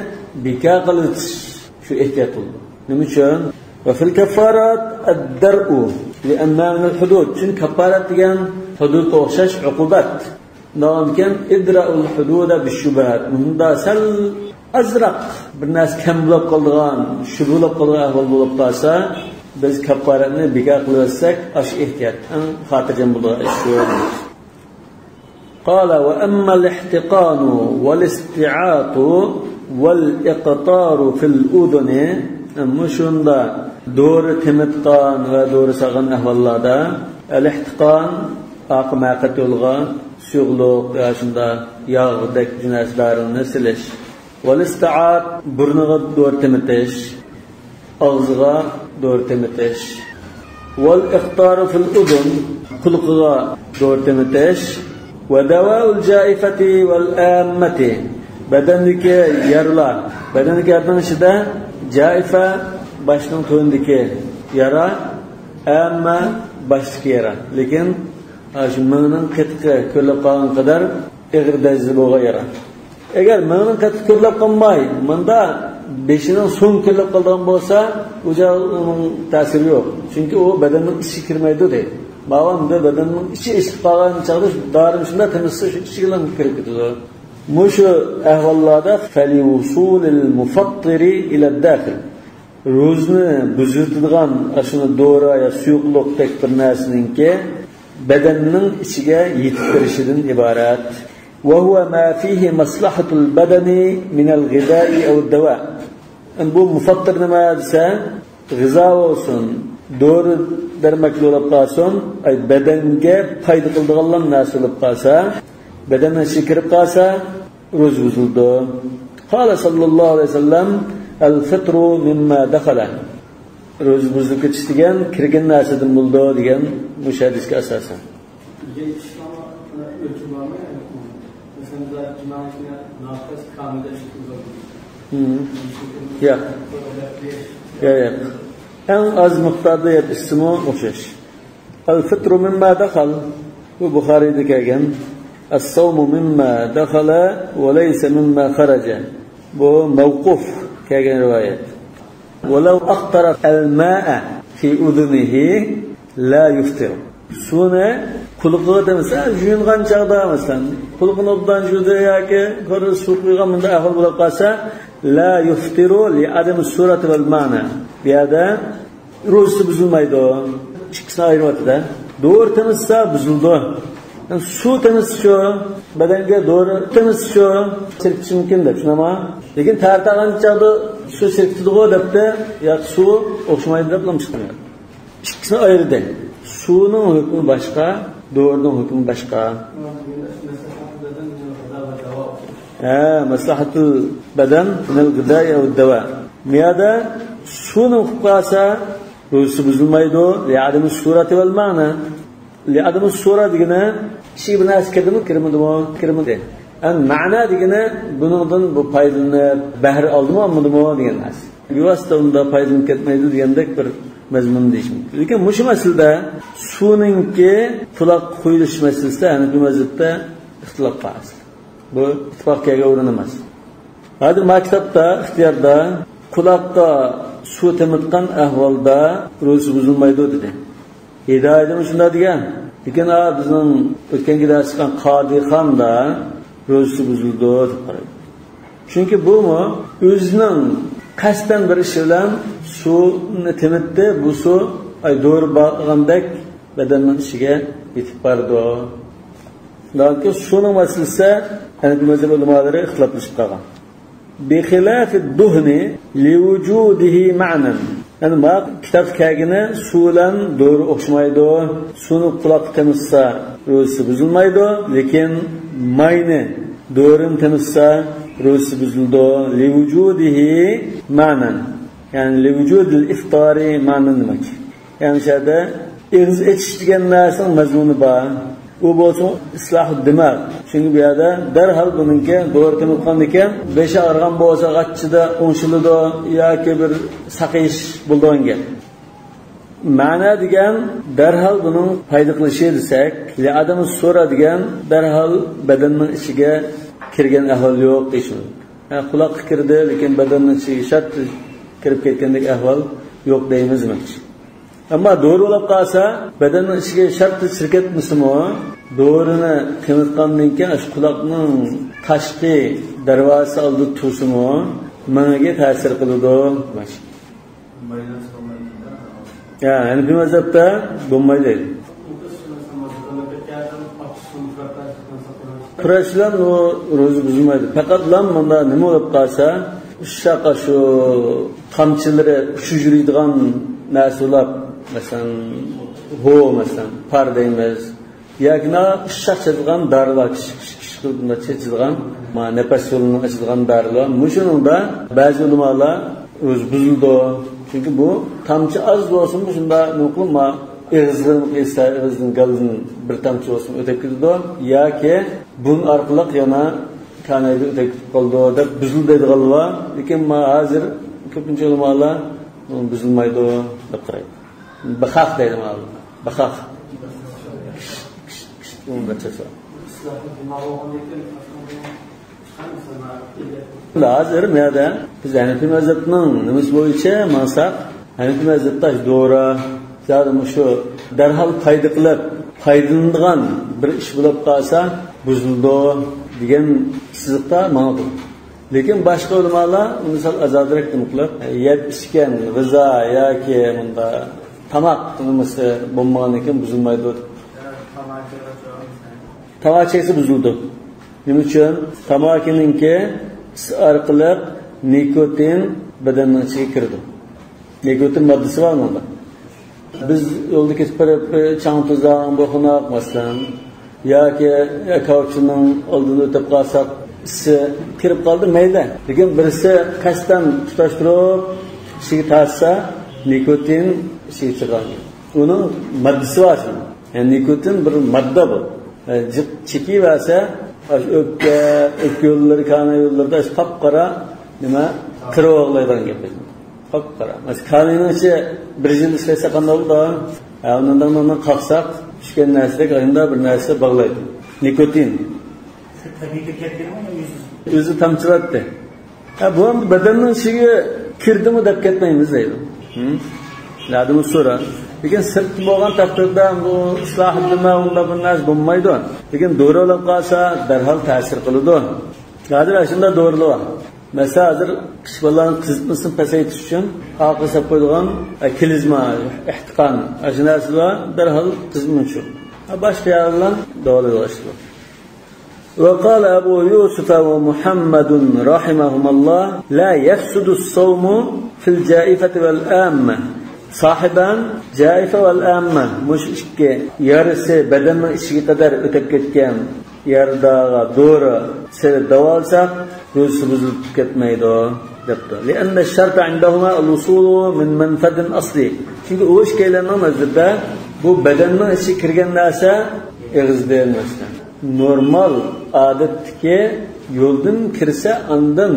Speaker 1: bekor qilish shu ehtiyot bo'ldi. Nima uchun? Va fil kaffarat ad-dar'u li'anna min al-hudud. Chunki kaffarat degan hududga o'xshash uqubat. Undan idra'ul hududa bish-shubahat. Bunda sal azraq bir narsa kam bo'lib qolgan, shubha bo'lib qolgan ahvol bo'lib qolsa, biz kaffaratni bekor qilsak, ash ehtiyot, xotirjam bo'lgan ish shu. قال وأما الاحتقان والاستعاط والإقطار في الأذن مشوندا دور تمتقان ودور سغن أهوالادا الاحتقان ئاق مەقەت يولغا سۇغلۇق يا شۇندا ياغدەك جىنەسلەرنى سېلىش، ۋەل ئىستىئات بۇرنىغا دورا تېمىتىش، ئاغزىغا دورا تېمىتىش، ۋەل ئىختارۇ فىل ئۇدۇن قۇلىقىغا دورا تېمىتىش، ۋە داۋاۇل جائىفەتى ۋەل ئاممەتى بەدەندىكى يارىلار، بەدەندىكى يارىنىڭ ئىچىدە جائىفە باشنىڭ تۆۋىنىدىكى يارا، ئامما باشتىكى يارا، لېكىن Şu mingning qitiqi ko'rlab qolgan qadar ig'ir darajada bo'lgan yara. Agar mingning qitiqi ko'rlab qolmay, bunda beshining so'ng ko'rlab qolgan bo'lsa, u uning ta'siri yo'q. Chunki u badanning ichiga kirmaydi deydi. Mavanda badanning ichi eshitib qolgan chog'da dorim shunda tinchsa shu ichiga kirib ketadi. Mushu ahvollarda faliusulil mufattiri ila daxil. Ro'zni buzitadigan shuni dori ya suyuqliqdek bir narsaningki badanning ichiga yetib kirishidan iborat. Va huwa ma fihi maslahatul badani min al-ghida'i aw ad-dawa. Bu mufattir nima desa, g'izo bo'lsin, dori darmakli bo'lib qolsin, ay badanga foyda qiladigan narsa bo'lib qolsa, badanning ichiga kirib qolsa, ro'za buzildi. Qala sallallohu alayhi vasallam al-fitru mimma dakhala. Ro'za buzilib ketish degan kirgan narsadan bo'ldi degan bu hadisga asosan. Yo'q. Yo'q. Eng oz miqdorda yeb ichsimi o'xshash. Al-fitru mimma dakhal. Bu Buxoriyda kelgan. As-sawmu mimma dakhala va laysa mimma kharaja. Bu mavquf kelgan rivoyat. ولو أقطر الماء في أذنه لا يفطر. Suvni quliqiga demasa, yuyungan chog'da masalan, quliqini obdan yuvdi yoki ko'rib suv quygan bunda ahvol bo'lib qolsa, la yuftiru li adam surati val ma'na. Bu yerda ro'zasi buzilmaydi. Ikkisini ayirvatida. Dori tinchsa buzildi. Suv tinchsa badanga dori tinchsa sirkitishi mumkin deb tushunama. Lekin tartag'an chog'da suv sirkitidi debdi, yo suv o'xshamaydi deb chiqmaydi. Ikkisini ayirdi. Suvning hukmi boshqa, dorining hukmi boshqa. Ha, maslahatul badan minal g'idai va dava. Miyada suvni o'qib qolsa, ro'zasi buzilmaydi, li'adami surati val ma'na. Li'adami sura degani kishi bir narsa kirdimi, kirmadimi, kirmadi. An ma'na degani buningdan bu foydalanib bahr oldimi, olmadimi degan narsa. Bevosita unda foydalanib ketmaydi degandek bir mazmun deyish mumkin. Lekin mushu masalada suvninki quloq quyilish masalasida Hanafiy mazhabda ixtilof bor. Bu ittifoq kelgan o'rin emas. Hozir maktabda ixtiyorda quloqqa suv timitgan ahvolda ro'za buzilmaydi dedi. Hidoyatda shunday degan. Lekin bizning o'tgangi dars chiqqan Qodixonda ro'zasi buzildi deb qaraydi. Chunki bumi o'zining qasddan bir ish bilan suvni timitdi, bu suv ay dori borgandek badanning ichiga yetib bordi. Lekin suvning masalasi Hanafiy mazhab ulamolari ixtiloflashib qolgan. Bi xilafi duhni liwujudihi ma'nan. Yani ma kitob kelgani suv bilan dori o'xshamaydi. Suvni quloqqa tinchsa ro'zasi buzilmaydi, lekin mayni dorini tinchsa ro'zasi buzildi. Liwujudihi ma'nan. Yani liwujudil iftari ma'nan demak. Yani shu yerda ig'iz ichish degan narsaning mazmuni bor. U bo'lsa isloh dimag. Chunki bu yerda darhol buningki dori tinib ekan, beshi og'rigan bo'lsa g'achchida o'ngshiladi yoki bir saqiyish bo'lgan gap. Ma'na degan darhol buning foyda qilishi desak, li odam so'ra degan darhol badanning ichiga kirgan ahvol yo'q deyish mumkin. Quloqqa kirdi, lekin badanning ichiga shart kirib ketgandek ahvol yo'q deymizmi? Ammo dori bo'lib qolsa, badanning ichiga shart sirkatmasimi, dorini timitgandan keyin shu quloqning tashqi darvozasi oldida tursimi, mangaga ta'sir qiladi. Ya, yani bir mazhabda bo'lmaydi. Kurash bilan u ro'za buzilmaydi. Faqat lan bunda nima bo'lib qolsa, ushaqa shu tomchilari uchib yuradigan narsalar, masalan, ho, masalan, par deymiz. Yoki ushoq chechadigan dorilar, qilib chechadigan, nafas yo'lini ochadigan dorilar. Mushuningda ba'zi ulamolar ro'za buzildi. Chunki bu tomchi oz bo'lsin, shunda nima qilma, ig'izdan qilsa, ig'izdan galdan bir tomchi bo'lsin o'tib ketadi yoki bun orqali yana kanayda o'tib ketib qoldi deb buzildi deydiganlar. Lekin hozir ko'pincha ulamolar buzilmaydi deb qaraydi. Baxaq deydi. Baxaq. Hozir bu biz Hanafi mazhabining nimasi bo'yicha mansak, Hanafi mazhabda dori zaten shu darhol foyda qilib foydalanadigan bir ish bo'lib qolsa buzildi degan siziqda mangdi. Lekin boshqa ulamolar uni sal azodroq qilib, yeb ichgan g'izo yoki bunda tomoq nimasi bo'lmagandan keyin buzilmaydi. Tamaki cheksa buzildi. Nima uchun? Tamakininki orqali nikotin badanning ichiga kirdi. Nikotin maddasi bor bunda. Biz yo'lda ketib borib chang tuzdan bo'xinoq masalan yoki kauchning oldini o'tib qolsak isi kirib qoldi mayli. Lekin birisi qasddan tutashtirib ichiga tortsa nikotin ichiga chiqadi. Uning maddasi bor. Yani nikotin bir madda bu. Chekiversa o'pka, o'pka yo'llari, kana yo'llarida qop-qora nima kirib og'laydigan gap. Qop-qora. Masalan, kananing ichi bir yil ishlasa qanday bo'ladi? Undan qalqsak, tushgan narsaga ayında bir narsa bog'laydi. Nikotin.
Speaker 2: Tabiiy ketdimi
Speaker 1: o'zi? O'zi tamchilatdi. Ha, bu ham badanning ichiga kirdimi deb ketmaymiz deydi. Lazım so'ra. Lekin sirt bo'lgan taqdirda bu isloh nima unda bir narsa bo'lmaydi. Lekin dori olib qolsa darhol ta'sir qiladi. Hozir shunda dorilar. Masalan, hozir kichik bolalarning qizitmasini pasaytirish uchun oqi solib qo'yadigan klizma, ihtiqon, shu narsalar darhol qizitma uchun. Boshqa yerlardan davolashdi. وقال أبو يوسف ومحمد رحمهما الله لا يفسد الصوم في الجائفة والآمة. Sahiban jaifa val amma mush ikki yarisi badanning ichiga qadar o'tib ketgan yardaga dori seni davolsak ro'zasi buzilib ketmaydi debdi. Lianna sharta indahuma al-usulu min manfadin asli. Chunki u ikkalarning nazarida bu badanning ichiga kirgan narsa eg'izda emas. Normal odatdagi yo'ldan kirsa andan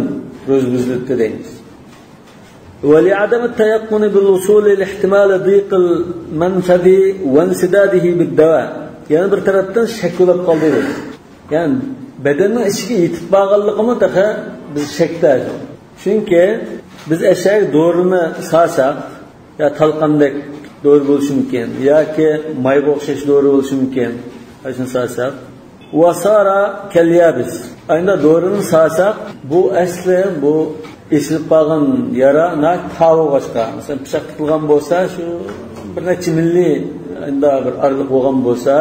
Speaker 1: ro'za buzilibdi deymiz. ولعدم التيقن بالوصول لاحتمال ضيق المنفذ وانسداده بالدواء. Yani bir taraftan shak bo'lib qoldi. Yani bedenning ichiga yetib borganligimi daha biz shakda. Chunki biz ashak dorini solsak, ya talqandek dori bo'lishi mumkin yoki mayga o'xshash dori bo'lishi mumkin. Shuni solsak, vasara kalyabis. Ayni dorini solsak, bu asli bu esilib qolgan yara tavuqqa, masalan pichoq tiqilgan bo'lsa, shu bir necha milli endi bir araliq bo'lgan bo'lsa,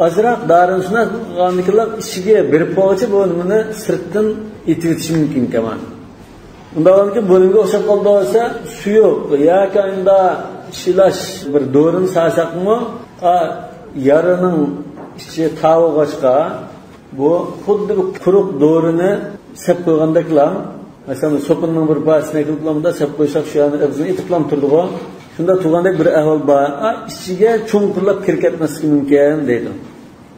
Speaker 1: ozroq dorini qilgandikilar ichiga berib qo'ysa, bu nimani sirtdan itib o'tishi mumkin ekan. Undan keyin bo'limga o'xshab qoldi bo'lsa, suyuq yoki endi shilash bir dorini solsaqmi, yaraning ichi tavuqqa bu xuddi quruq dorini sep qo'ygandeklar. Masalan, so'pinning bir parchasini qilib sep qo'ysak, shu yerni o'zini itiqlam turdi-ku. Shunda turgandek bir ahvol bor. Ichiga cho'nqirlab kirib ketmasligi mumkin deydi.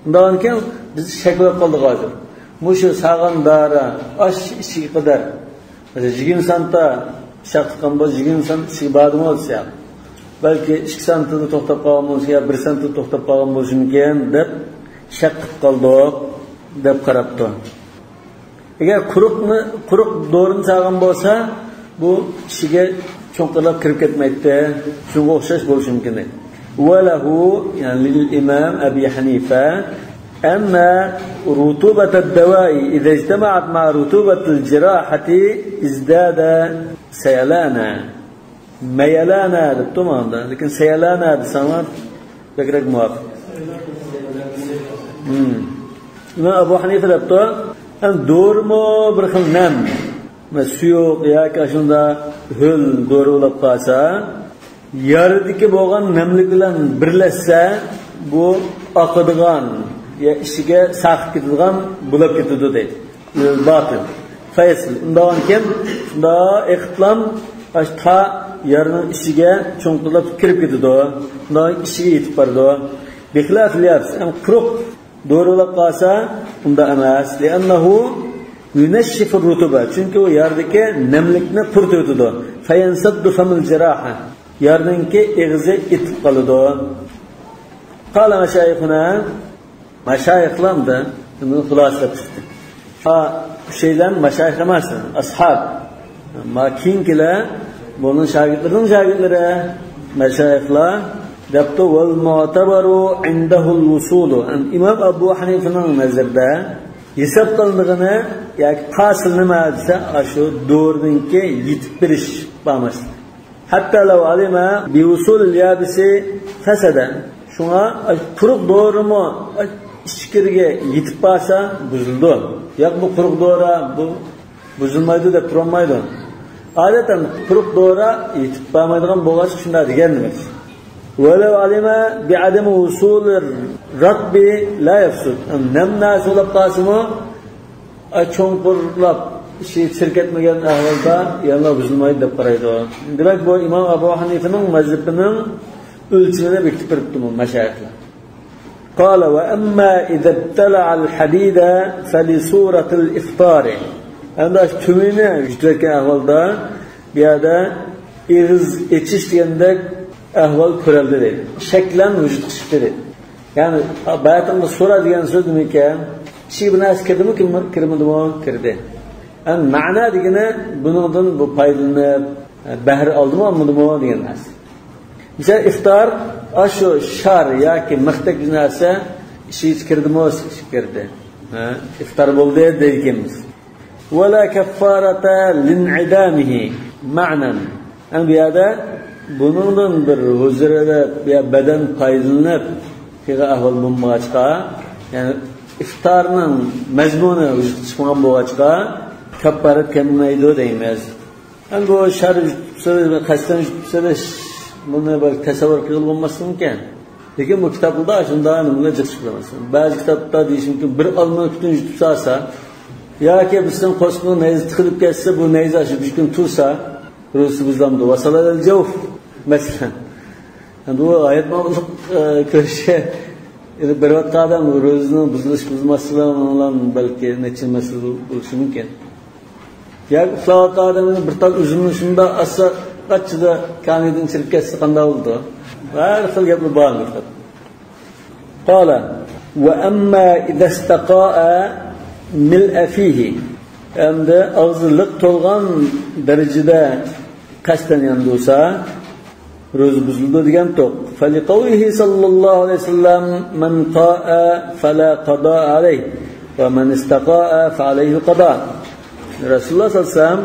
Speaker 1: Undan keyin biz shaklab qoldik hozir. Mushu sag'an dara osh ichiga qadar. Masalan, 20 santa pichoq tiqqan bo'lsa, 20 sant ichiga bordimi bo'lsa, balki 2 santada to'xtab qolgan bo'lsa, yo 1 santada to'xtab qolgan bo'lishi mumkin deb shak qilib qoldik deb qarabdi. Agar quruq dorini solgan bo'lsa, bu kishiga cho'nqirlab kirib ketmaydi. Shunga o'xshash bo'lishi mumkin deydi. Va lahu, ya'ni lil imam Abi Hanifa, anna rutubat ad-dawa'i idza ijtama'at ma'a rutubat al-jirahati izdada sayalana. Mayalana deb to'manda, lekin sayalana desam bakrak muvofiq. Imom Abu Hanifa debdi, do'rmi bir xil nam, suyuq yoki shunda ho'l do'ri bo'lib qolsa, yaridagi bo'lgan namlik bilan birlashsa, bu oqadigan ya ishiga saqib ketadigan bo'lib ketadi deydi. Botil. Faysl. Undan keyin shunda eqitlam ta yarining ishiga cho'nqillab kirib ketadi. Undan ishiga yetib boradi. Bixilaf liyabs. Am quruq do'ri bo'lib qolsa, unda emas. Li'annahu yunashshifu rutuba. Chunki u yerdagi namlikni quritib o'tadi. Fayansaddu famil jiraha. Yerninki eg'izi itib qoladi. Qala mashayikhuna Maşayihlar da bunu xulosa chiqdi. Ha, şeyden maşayih emas, ashab. Ma keyingilar bunun shogirdlarining shogirdlari maşayihlar debdi vel mu'tabaru indahul vusulu. İmam Abu Hanife'nin nazarida hesab qilindig'ini yoki fasil nima desa, shu do'rninki yetib berish bo'lmasdi. Hatta law alima bi wusul yabisi fasada. Shunga quruq do'rimi ichkariga yetib borsa buzildi. Yo'q bu quruq do'ra bu buzilmaydi deb turolmaydi. Adatan quruq do'ra yetib bormaydigan bo'lgach shunday deganimiz. ولو علم بعدم وصول الرطب لا يفسد. Nem narsa bo'lib qolsa-mu, cho'nqurlab şey chirkatmagan ahvolda yana buzilmaydi deb qaraydi. Demak, bu Imom Abu Hanifening mazhabining o'lchamini bekitib turibdi bu mashayixlar. قال وأما إذا ابتلع الحديد فلصورة الإفطار. Endi tümini yutayotgan ahvolda bu yerda ig'iz ichish degandek ahvol ko'rildi deydi. Shaklan vujudga chiqdi deydi. Ya'ni bayatimda sura degan so'z nima ekan? Ichiga bir narsa kirdimi, kirmadimi? Kirdi. Yani ma'na degani buningdan bu foydalanib bahr oldimi, olmadimi degan narsa. Misal iftor shu shar yoki mixtak bir narsa ichiga kirdimi, kirdi. Iftor bo'ldi deymiz. Wala kaffarata lin'idamihi ma'nan. Yani bu yerda buningdan bir huzurida ya badan foydalanib qilgan ahvol bo'lmag'achqa, ya'ni iftorning mazmuni vujudga chiqmagan bo'lg'achqa kafforat kelmaydi deymiz. Yani bu shar qasddan yutib buni bir tasavvur qilib bo'lmasi mumkin. Lekin bu kitobda shunday nimaga jiq chiqadi. Ba'zi kitobda deyish mumkin, bir olmani butun yutib solsa yoki bizning qo'sqini nayza tiqilib ketsa, bu nayza shu bir kun tursa, ro'zasi buziladi. Vasalal javf masalan. Endi bu oyat mavzuq ko'rishga bir vaqt odam ro'zaning buzilish buzilmasligi bilan balki necha masala bo'lishi mumkin. Yoki uxlayotgan odamni bir tal uzumni shunda assa qachida kanidan chirib ketsa qanday bo'ldi? Har xil gaplar bor. Qala va amma idza istaqa'a mil'a fihi. Endi og'zi liq to'lgan darajada qasddan yandursa ro'za buzildi degan to'q. Faliqawlihi sallallohu alayhi vasallam man qa'a fala qada alayhi va man istaqa'a fa alayhi qada. Rasululloh sallallohu alayhi vasallam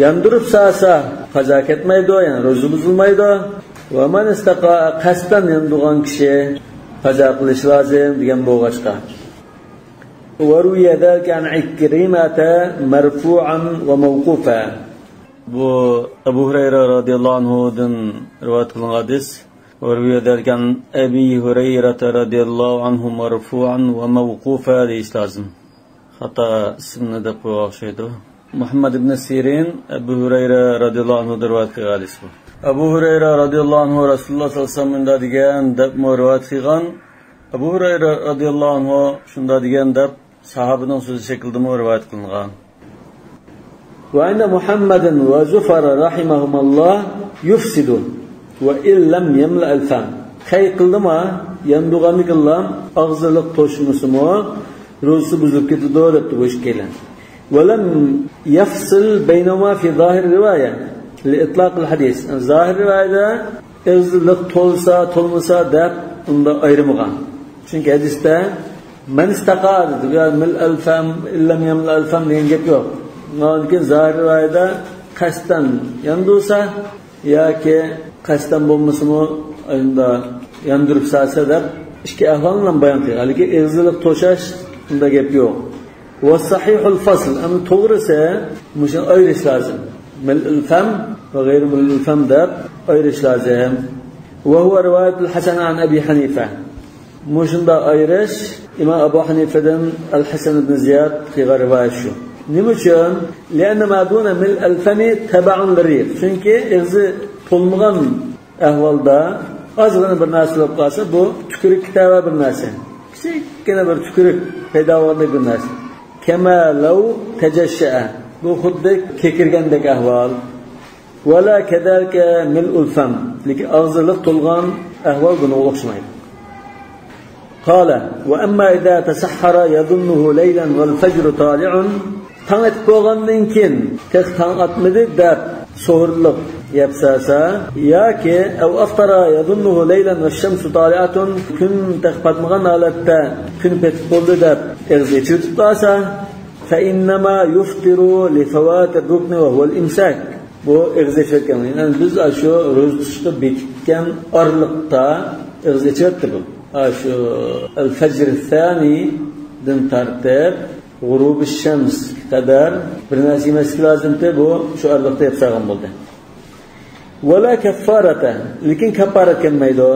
Speaker 1: yandurib sa'sa qazo ketmaydi, ya'ni ro'za buzilmaydi. Va man istaqa'a qasddan yandurgan kishi qazo qilish lozim degan bo'lg'achqa. وروي ذلك عن عكرمة مرفوعا وموقوفا. Bu Abu Hurayra radhiyallohu anhudan rivoyat qilingan hadis. وروي ذلك عن أبي هريرة رضي الله عنه مرفوعا وموقوفا deyish lozim. Xato ismini deb qo'yib o'xshaydi. Muhammad ibn Sirin Abu Hurayra radhiyallohu anhudan rivoyat qilgan hadis bu. Abu Hurayra radhiyallohu anhu Rasululloh sollallohu alayhi vasallam bunday degan deb rivoyat qilgan. Abu Hurayra radhiyallohu anhu shunday degan deb sahobaning so'zi shaklida rivoyat qilingan. وعند محمد وزفر رحمهم الله يفسد وإن لم يملأ الفم. Xay qildimi, yanduganlik qillam, og'ziliq to'shmisimi, ro'zasi buzilib ketadi debdi bu ishkala. ولم يفصل بينهما في ظاهر الرواية لإطلاق الحديث. Zahir rivoyatda og'ziliq to'lsa, to'lmasa deb unda ayirmagan. Chunki hadisda man istaqa dedi, mil al-fam illam yamla al-fam degan gap yo'q. Lekin zahir rivoyatda qasddan yandursa yoki qasddan bo'lmasimi unda yandurib solsa deb ikki ahvolni bayon qilgan. Lekin eg'ziliq to'shash unda gap yo'q. Va sahihul fasl, ammo to'g'risi mushuni ayirish lozim. Mil al-fam va g'ayr mil al-fam deb ayirish lozim. Va huwa rivoyatul Hasan an Abi Hanifa. Mushunda ayirish Imom Abu Hanifadan Al-Hasan ibn Ziyad qilgan rivoyat shu. Nima uchun? Lianna ma duna mil al-fami tabaun lirriq. Chunki eg'zi to'lmagan ahvolda ozgina bir narsa bo'lib qolsa, bu tukurik tava bir narsa. Kichikgina bir tukurik paydo bo'lgan bir narsa. Kama law tajashsha. Bu xuddi kekirgandek ahvol. Wala kadalika mil'ul fam. Lekin og'ziliq to'lgan ahvol buni o'xshamaydi. قال وأما إذا تسحر يظنه ليلا والفجر طالع تاڭ ئېتىپ بولغاندىن كېيىن تېخى تاڭ ئاتمىدى دەپ سوھۇرلۇق يەپ سالسا ياكى أو أفطر يظنه ليلا والشمس طالعة كۈن تېخى پاتمىغان ھالەتتە كۈن پېتىپ بولدى دەپ ئېغىز ئېچىۋېتىپ قالسا فإنما يفطر لفوات الركن وهو الإمساك. بۇ ئېغىز ئېچىۋەتكەن. يەنى بىز شۇ روزا تۇتۇشقا بېكىتكەن ئارىلىقتا ئېغىز ئېچىۋەتتى بۇ. شۇ الفجر الثاني دىن تارتىپ غۇرۇب الشەمس قەدەر بىر نەرسە يېمەسلىك لازىمتى، بۇ شۇ ئارىلىقتا يەپ سالغان بولدى. ولا كفارة، لېكىن كاپارەت كەلمەيدۇ.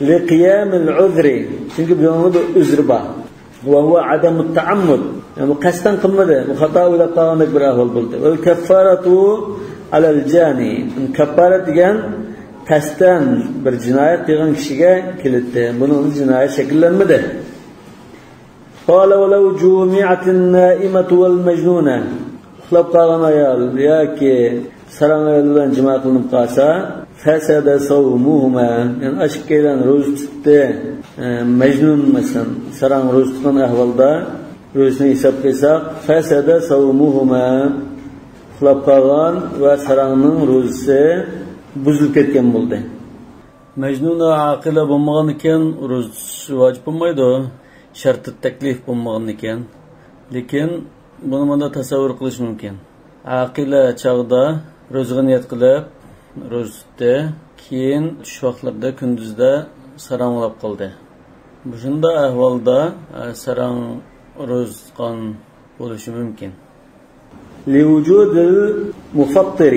Speaker 1: لقيام العذر، چۈنكى بۇنىڭدا بىر ئۆزرى بار. وهو عدم التعمد، يەنى بۇ قەستەن قىلمىدى، بۇ خاتا ئويلاپ قالغاندەك بىر ئەھۋال بولدى. والكفارة على الجاني، كفارة دېگەن قەستەن بىر جىنايەت قىلغان كىشىگە كېلىدى، بۇنىڭ جىنايەت شەكىللەنمىدى. قال ولو جومعت النائمة والمجنونة، ئۇخلاپ قالغان ئايال ياكى ساراڭ ئايال بىلەن جىما قىلىنىپ قالسا فسد صومهما، يەنى ئاشۇ ئىككىيلەن روزا تۇتتى، مەجنۇن مەسىلەن ساراڭ روزا تۇتقان ئەھۋالدا روزىنى ھېساب قىلساق فسد صومهما، ئۇخلاپ قالغان ۋە ساراڭنىڭ روزىسى بۇزۇلۇپ كەتكەن بولدى. مەجنۇن ئاقىلە بولمىغان ئىكەن روزا تۇتۇش ۋاجىپ بولمايدۇ، شەرتى تەكلىپ بولمىغان ئىكەن. لېكىن بۇنى مۇنداق تەسەۋۋۇر قىلىش مۇمكىن. ئاقىلە چاغدا روزىغا نىيەت قىلىپ روزا تۇتتى، كېيىن چۈش ۋاقىتلىرىدا كۈندۈزدە ساراڭلاپ قالدى. شۇنداق ئەھۋالدا ساراڭ روزا تۇتقان بولۇشى مۇمكىن. لِوُجُودِ الْمُفَطِّرِ،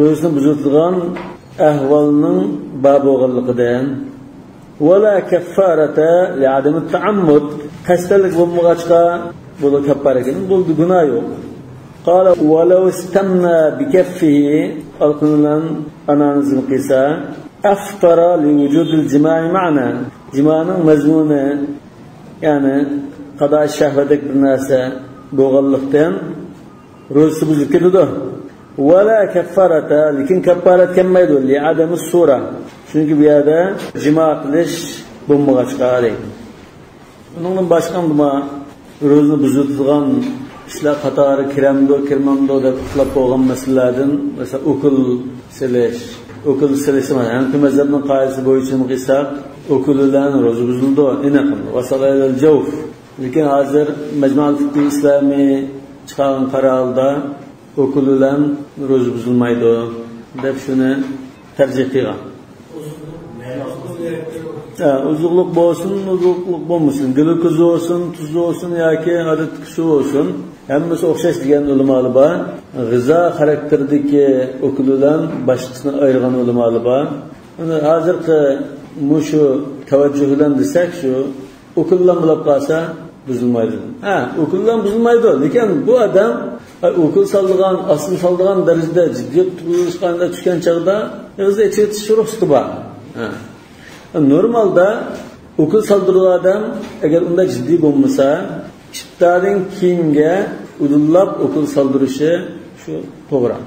Speaker 1: روزىنى بۇزىدىغان ئەھۋالنىڭ بار بولغانلىقىدىن. وَلَا كَفَّارَةَ لِعَدَمِ التَّعَمُّدِ، قەستەنلىك بولمىغاچقا بۇ كەپپارە كېلىن بولدى، گۇناھ يوق. قال ولو استمنى بكفه، ئالىقىنى بىلەن ئانانىزم قىلسا أفطر لوجود الجماع معنا، جىمانىڭ مەزمۇنى يەنى قادو شەھۋەتلىك بىر نەرسە بولغانلىقتىن روزىسى بۇزۇلۇپ كېتىدۇ. ولا كفارة، لېكىن كفارەت كەلمەيدۇ. لِعَدَمِ الصورة، چۈنكى بۇ يەردە جىما قىلىش بولمىغاچقا دەيدۇ. ئۇنىڭدىن باشقا روزىنى بۇزۇۋېتىدىغان ئىشلار قاتارى كىرەمدۇ كىرمەمدۇ دەپ ئىختىلاپ بولغان مەسىلىلەردىن مەسىلەن ئوكۇل سېلىش. ئوكۇل سېلىش ھەنىپى مەزھەپنىڭ قائىدىسى بويىچە قىلساق ئوكۇل بىلەن روزا بۇزۇلىدۇ، ئېنىق. ۋاسالەل جەۋف. لېكىن ھازىر مەجمۇئەل فىقھى ئىسلامىي چىقارغان قاراردا ئوكۇل بىلەن روزا بۇزۇلمايدۇ دەپ شۇنى تەرجىھ قىلغان. ئوزۇقلۇق بولسۇن، ئوزۇقلۇق بولمىسۇن، گلۇكوز بولسۇن، تۇز بولسۇن ياكى ئادەتتىكى سۇ بولسۇن، ھەممىسى ئوخشاش دېگەن ئۆلىمالار بار. غىزا خاراكتېرىدىكى ئوكۇل بىلەن باشقىسىنى ئايرىغان ئۆلىمالار بار. ھازىرقى مۇشۇ تەۋەججۇھ بىلەن دېسەك، شۇ ئوكۇل بىلەن بولۇپ قالسا بۇزۇلمايدۇ. ئوكۇل بىلەن بۇزۇلمايدۇ، لېكىن بۇ ئادەم ئوكۇل سالىدىغان، ئاسما سالىدىغان دەرىجىدە جىددىي قۇتۇلۇشقا چۈشكەن چاغدا ئېغىز ئېچىۋېتىش رۇخسىتى بار. نورمالدا ئوكۇل سالدۇرغان ئادەم ئەگەر ئۇنداق جىددىي بولمىسا، ئىپتاردىن كېيىنگە ئۇدۇللاپ ئوكۇل سالدۇرۇشى شۇ توغرا.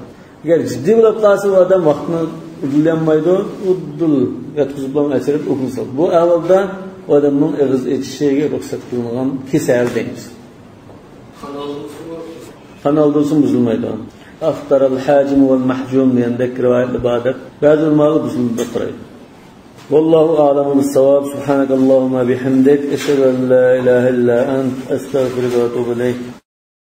Speaker 1: ئەگەر جىددىي بولۇپ قالسا ئۇ ئادەم ۋاقتىنى ئۇدۇللىيالمايدۇ، ئۇدۇل ياتقۇزۇپ ئەچىرىپ ئوكۇل سالىدۇ. بۇ ئەھۋالدا ئۇ ئادەمنىڭ ئېغىز ئېچىشىگە رۇخسەت قىلىنغان كېسەل دەيمىز. قان ئالدۇرسا بۇزۇلمايدۇ. ئەفتارال ھاجىم ۋەل مەھجۇم دېگەندەك رىۋايەتلەر بار دەپ بەزى ئۇلىمالار بۇزۇلىدۇ دەپ قارايدۇ. والله أعلم بالصواب. سبحانك اللهم بحمدك، أشهد أن لا إله إلا أنت، أستغفرك وأتوب إليك.